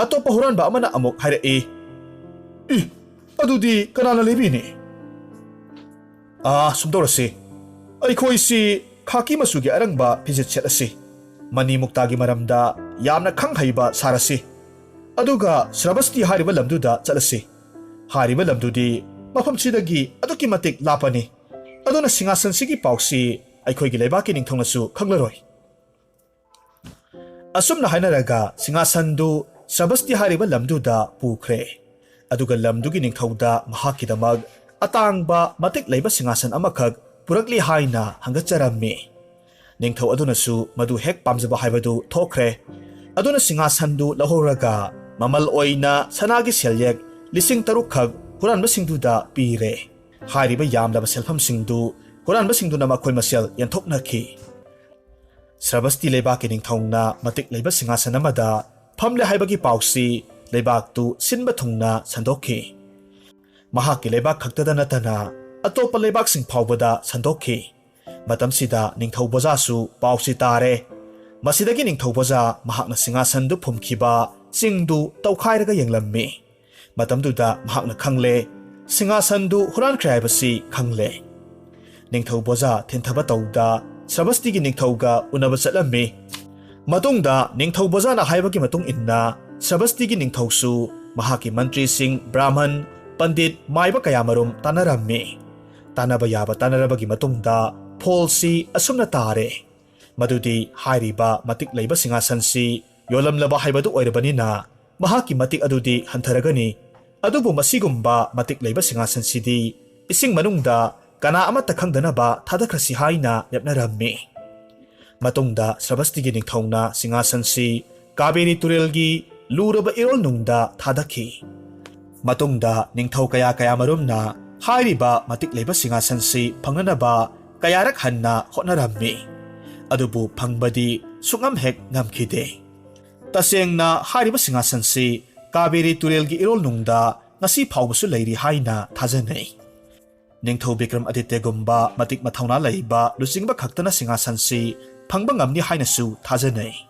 ꯑꯇꯣꯞꯄ ꯍꯨꯔꯥꯟꯕ ꯑꯃꯅ ꯑꯃꯨꯛ ꯍꯥꯏꯔꯛꯏ, "ꯏ, ꯑꯗꯨꯗꯤ ꯀꯅꯥꯅ ꯂꯩꯕꯤꯅꯤ?" "ꯑꯥ, ꯁꯨꯝ ꯇꯧꯔꯁꯤ, ꯑꯩꯈꯣꯏꯁꯤ ꯈꯥꯀꯤ ꯃꯆꯨꯒꯤ ꯑꯔꯪꯕ ꯐꯤꯖꯦꯠ ꯁꯦꯠꯂꯁꯤ, ꯃꯅꯤ ꯃꯨꯛꯇꯥꯒꯤ ꯃꯔꯝꯗ ꯌꯥꯝꯅ ꯈꯪ ꯍꯩꯕ ꯁꯥꯔꯁꯤ, ꯑꯗꯨꯒ ꯁ꯭ꯔꯕꯁꯇꯤ ꯍꯥꯏꯔꯤꯕ ꯂꯝꯗꯨꯗ ꯆꯠꯂꯁꯤ꯫ ꯍꯥꯏꯔꯤꯕ ꯂꯝꯗꯨꯗꯤ ꯃꯐꯝꯁꯤꯗꯒꯤ ꯑꯗꯨꯛꯀꯤ ꯃꯇꯤꯛ ꯂꯥꯞꯄꯅꯤ꯫ ꯑꯗꯨꯅ ꯁꯤꯡꯍꯥꯁꯟꯁꯤꯒꯤ ꯄꯥꯎꯁꯤ ꯑꯩꯈꯣꯏꯒꯤ ꯂꯩꯕꯥꯛꯀꯤ ꯅꯤꯡꯊꯧꯅꯁꯨ ꯈꯪꯂꯔꯣꯏ꯫" ꯑꯁꯨꯝꯅ ꯍꯥꯏꯅꯔꯒ ꯁꯤꯡꯍꯥꯁꯟꯗꯨ ꯁ꯭ꯔꯕꯁꯇꯤ ꯍꯥꯏꯔꯤꯕ ꯂꯝꯗꯨꯗ ꯄꯨꯈ꯭ꯔꯦ꯫ ꯑꯗꯨꯒ ꯂꯝꯗꯨꯒꯤ ꯅꯤꯡꯊꯧꯗ ꯃꯍꯥꯛꯀꯤꯗꯃꯛ ꯑꯇꯥꯡꯕ ꯃꯇꯤꯛ ꯂꯩꯕ ꯁꯤꯡꯍꯥꯁꯟ ꯑꯃꯈꯛ ꯄꯨꯔꯛꯂꯤ ꯍꯥꯏꯅ ꯍꯪꯒꯠꯆꯔꯝꯃꯤ꯫ ꯅꯤꯡꯊꯧ ꯑꯗꯨꯅꯁꯨ ꯃꯗꯨ ꯍꯦꯛ ꯄꯥꯝꯖꯕ ꯍꯥꯏꯕꯗꯨ ꯊꯣꯛꯈ꯭ꯔꯦ꯫ ꯑꯗꯨꯅ ꯁꯤꯡꯍꯥꯁꯟꯗꯨ ꯂꯧꯍꯧꯔꯒ ꯃꯃꯜ ꯑꯣꯏꯅ ꯁꯅꯥꯒꯤ ꯁꯦꯜꯌꯦꯛ ꯂꯤꯁꯤꯡ ꯇꯔꯨꯛꯈꯛ ꯍꯨꯔꯥꯟꯕꯁꯤꯡꯗꯨꯗ ꯄꯤꯔꯦ꯫ ꯍꯥꯏꯔꯤꯕ ꯌꯥꯝꯂꯕ ꯁꯦꯜꯐꯝꯁꯤꯡꯗꯨ ꯍꯨꯔꯥꯟꯕꯁꯤꯡꯗꯨꯅ ꯃꯈꯣꯏ ꯃꯁꯦꯜ ꯌꯦꯟꯊꯣꯛꯅꯈꯤ꯫ ꯁ꯭ꯔꯕꯁꯇꯤ ꯂꯩꯕꯥꯛꯀꯤ ꯅꯤꯡꯊꯧꯅ ꯃꯇꯤꯛ ꯂꯩꯕ ꯁꯤꯡꯍꯥꯁꯟ ꯑꯃꯗ ꯐꯝꯂꯦ ꯍꯥꯏꯕꯒꯤ ꯄꯥꯎꯁꯤ ꯂꯩꯕꯥꯛꯇꯨ ꯁꯤꯟꯕ ꯊꯨꯡꯅ ꯁꯟꯗꯣꯛꯈꯤ꯫ ꯃꯍꯥꯛꯀꯤ ꯂꯩꯕꯥꯛ ꯈꯛꯇꯗ ꯅꯠꯇꯅ ꯑꯇꯣꯞꯄ ꯂꯩꯕꯥꯛꯁꯤꯡ ꯐꯥꯎꯕꯗ ꯁꯟꯗꯣꯛꯈꯤ꯫ ꯃꯇꯝꯁꯤꯗ ꯅꯤꯡꯊꯧ ꯕꯣꯖꯥꯁꯨ ꯄꯥꯎꯁꯤ ꯇꯥꯔꯦ꯫ ꯃꯁꯤꯗꯒꯤ ꯅꯤꯡꯊꯧ ꯕꯣꯖꯥ ꯃꯍꯥꯛꯅ ꯁꯤꯡꯍꯥꯁꯟꯗꯨ ꯐꯨꯝꯈꯤꯕ ꯆꯤꯡꯗꯨ ꯇꯧꯈꯥꯏꯔꯒ ꯌꯦꯡꯂꯝꯃꯤ꯫ ꯃꯇꯝꯗꯨꯗ ꯃꯍꯥꯛꯅ ꯈꯪꯂꯦ, ꯁꯤꯡꯍꯥꯁꯟꯗꯨ ꯍꯨꯔꯥꯟꯈ꯭ꯔꯦ ꯍꯥꯏꯕꯁꯤ ꯈꯪꯂꯦ꯫ ꯅꯤꯡꯊꯧ ꯕꯣꯖꯥ ꯊꯤꯟꯊꯕ ꯇꯧꯗ ꯁ꯭ꯔꯕꯁꯇꯤꯒꯤ ꯅꯤꯡꯊꯧꯒ ꯎꯅꯕ ꯆꯠꯂꯝꯃꯤ꯫ ꯃꯇꯨꯡꯗ ꯅꯤꯡꯊꯧ ꯕꯣꯖꯥꯅ ꯍꯥꯏꯕꯒꯤ ꯃꯇꯨꯡ ꯏꯟꯅ ꯁ꯭ꯔꯕꯁꯇꯤꯒꯤ ꯅꯤꯡꯊꯧꯁꯨ ꯃꯍꯥꯛꯀꯤ ꯃꯟꯇ꯭ꯔꯤꯁꯤꯡ, ꯕ꯭ꯔꯥꯍꯃꯟ, ꯄꯟꯗꯤꯠ, ꯃꯥꯏꯕ ꯀꯌꯥꯃꯔꯨꯝ ꯇꯥꯟꯅꯔꯝꯃꯤ꯫ ꯇꯥꯟꯅꯕ ꯌꯥꯕ ꯇꯥꯟꯅꯔꯕꯒꯤ ꯃꯇꯨꯡꯗ ꯐꯣꯜꯁꯤ ꯑꯁꯨꯝꯅ ꯇꯥꯔꯦ, ꯃꯗꯨꯗꯤ ꯍꯥꯏꯔꯤꯕ ꯃꯇꯤꯛ ꯂꯩꯕ ꯁꯤꯡꯍꯥꯁꯟꯁꯤ ꯌꯣꯜꯂꯝꯂꯕ ꯍꯥꯏꯕꯗꯨ ꯑꯣꯏꯔꯕꯅꯤꯅ ꯃꯍꯥꯛꯀꯤ ꯃꯇꯤꯛ ꯑꯗꯨꯗꯤ ꯍꯟꯊꯔꯒꯅꯤ꯫ ꯑꯗꯨꯕꯨ ꯃꯁꯤꯒꯨꯝꯕ ꯃꯇꯤꯛ ꯂꯩꯕ ꯁꯤꯡꯍꯥꯁꯟꯁꯤꯗꯤ ꯏꯁꯤꯡ ꯃꯅꯨꯡꯗ ꯀꯅꯥ ꯑꯃꯠꯇ ꯈꯪꯗꯅꯕ ꯊꯥꯗꯈ꯭ꯔꯁꯤ ꯍꯥꯏꯅ ꯂꯦꯞꯅꯔꯝꯃꯤ꯫ ꯃꯇꯨꯡꯗ ꯁ꯭ꯔꯕꯁꯇꯤꯒꯤ ꯅꯤꯡꯊꯧꯅ ꯁꯤꯡꯍꯥꯁꯟꯁꯤ ꯀꯥꯕꯦꯔꯤ ꯇꯨꯔꯦꯜꯒꯤ ꯂꯨꯔꯕ ꯏꯔꯣꯜꯅꯨꯡꯗ ꯊꯥꯗꯈꯤ꯫ ꯃꯇꯨꯡꯗ ꯅꯤꯡꯊꯧ ꯀꯌꯥ ꯀꯌꯥꯃꯔꯨꯝꯅ ꯍꯥꯏꯔꯤꯕ ꯃꯇꯤꯛ ꯂꯩꯕ ꯁꯤꯡꯍꯥꯁꯟꯁꯤ ꯐꯪꯅꯅꯕ ꯀꯌꯥꯔꯛ ꯍꯟꯅ ꯍꯣꯠꯅꯔꯝꯃꯤ꯫ ꯑꯗꯨꯕꯨ ꯐꯪꯕꯗꯤ ꯁꯨꯡꯉꯝ ꯍꯦꯛ ꯉꯝꯈꯤꯗꯦ꯫ ꯇꯁꯦꯡꯅ ꯍꯥꯏꯔꯤꯕ ꯁꯤꯡꯍꯥꯁꯟꯁꯤ ꯀꯥꯕꯦꯔꯤ ꯇꯨꯔꯦꯜꯒꯤ ꯏꯔꯣꯜꯅꯨꯡꯗ ꯉꯁꯤ ꯐꯥꯎꯕꯁꯨ ꯂꯩꯔꯤ ꯍꯥꯏꯅ ꯊꯥꯖꯅꯩ꯫ ꯅꯤꯡꯊꯧ ꯕꯤꯀ꯭ꯔꯝ ꯑꯗꯤꯇ꯭ꯌꯒꯨꯝꯕ ꯃꯇꯤꯛ ꯃꯊꯧꯅꯥ ꯂꯩꯕ ꯂꯨꯆꯤꯡꯕ ꯈꯛꯇꯅ ꯁꯤꯡꯍꯥꯁꯟꯁꯤ ꯐꯪꯕ ꯉꯝꯅꯤ ꯍꯥꯏꯅꯁꯨ ꯊꯥꯖꯅꯩ꯫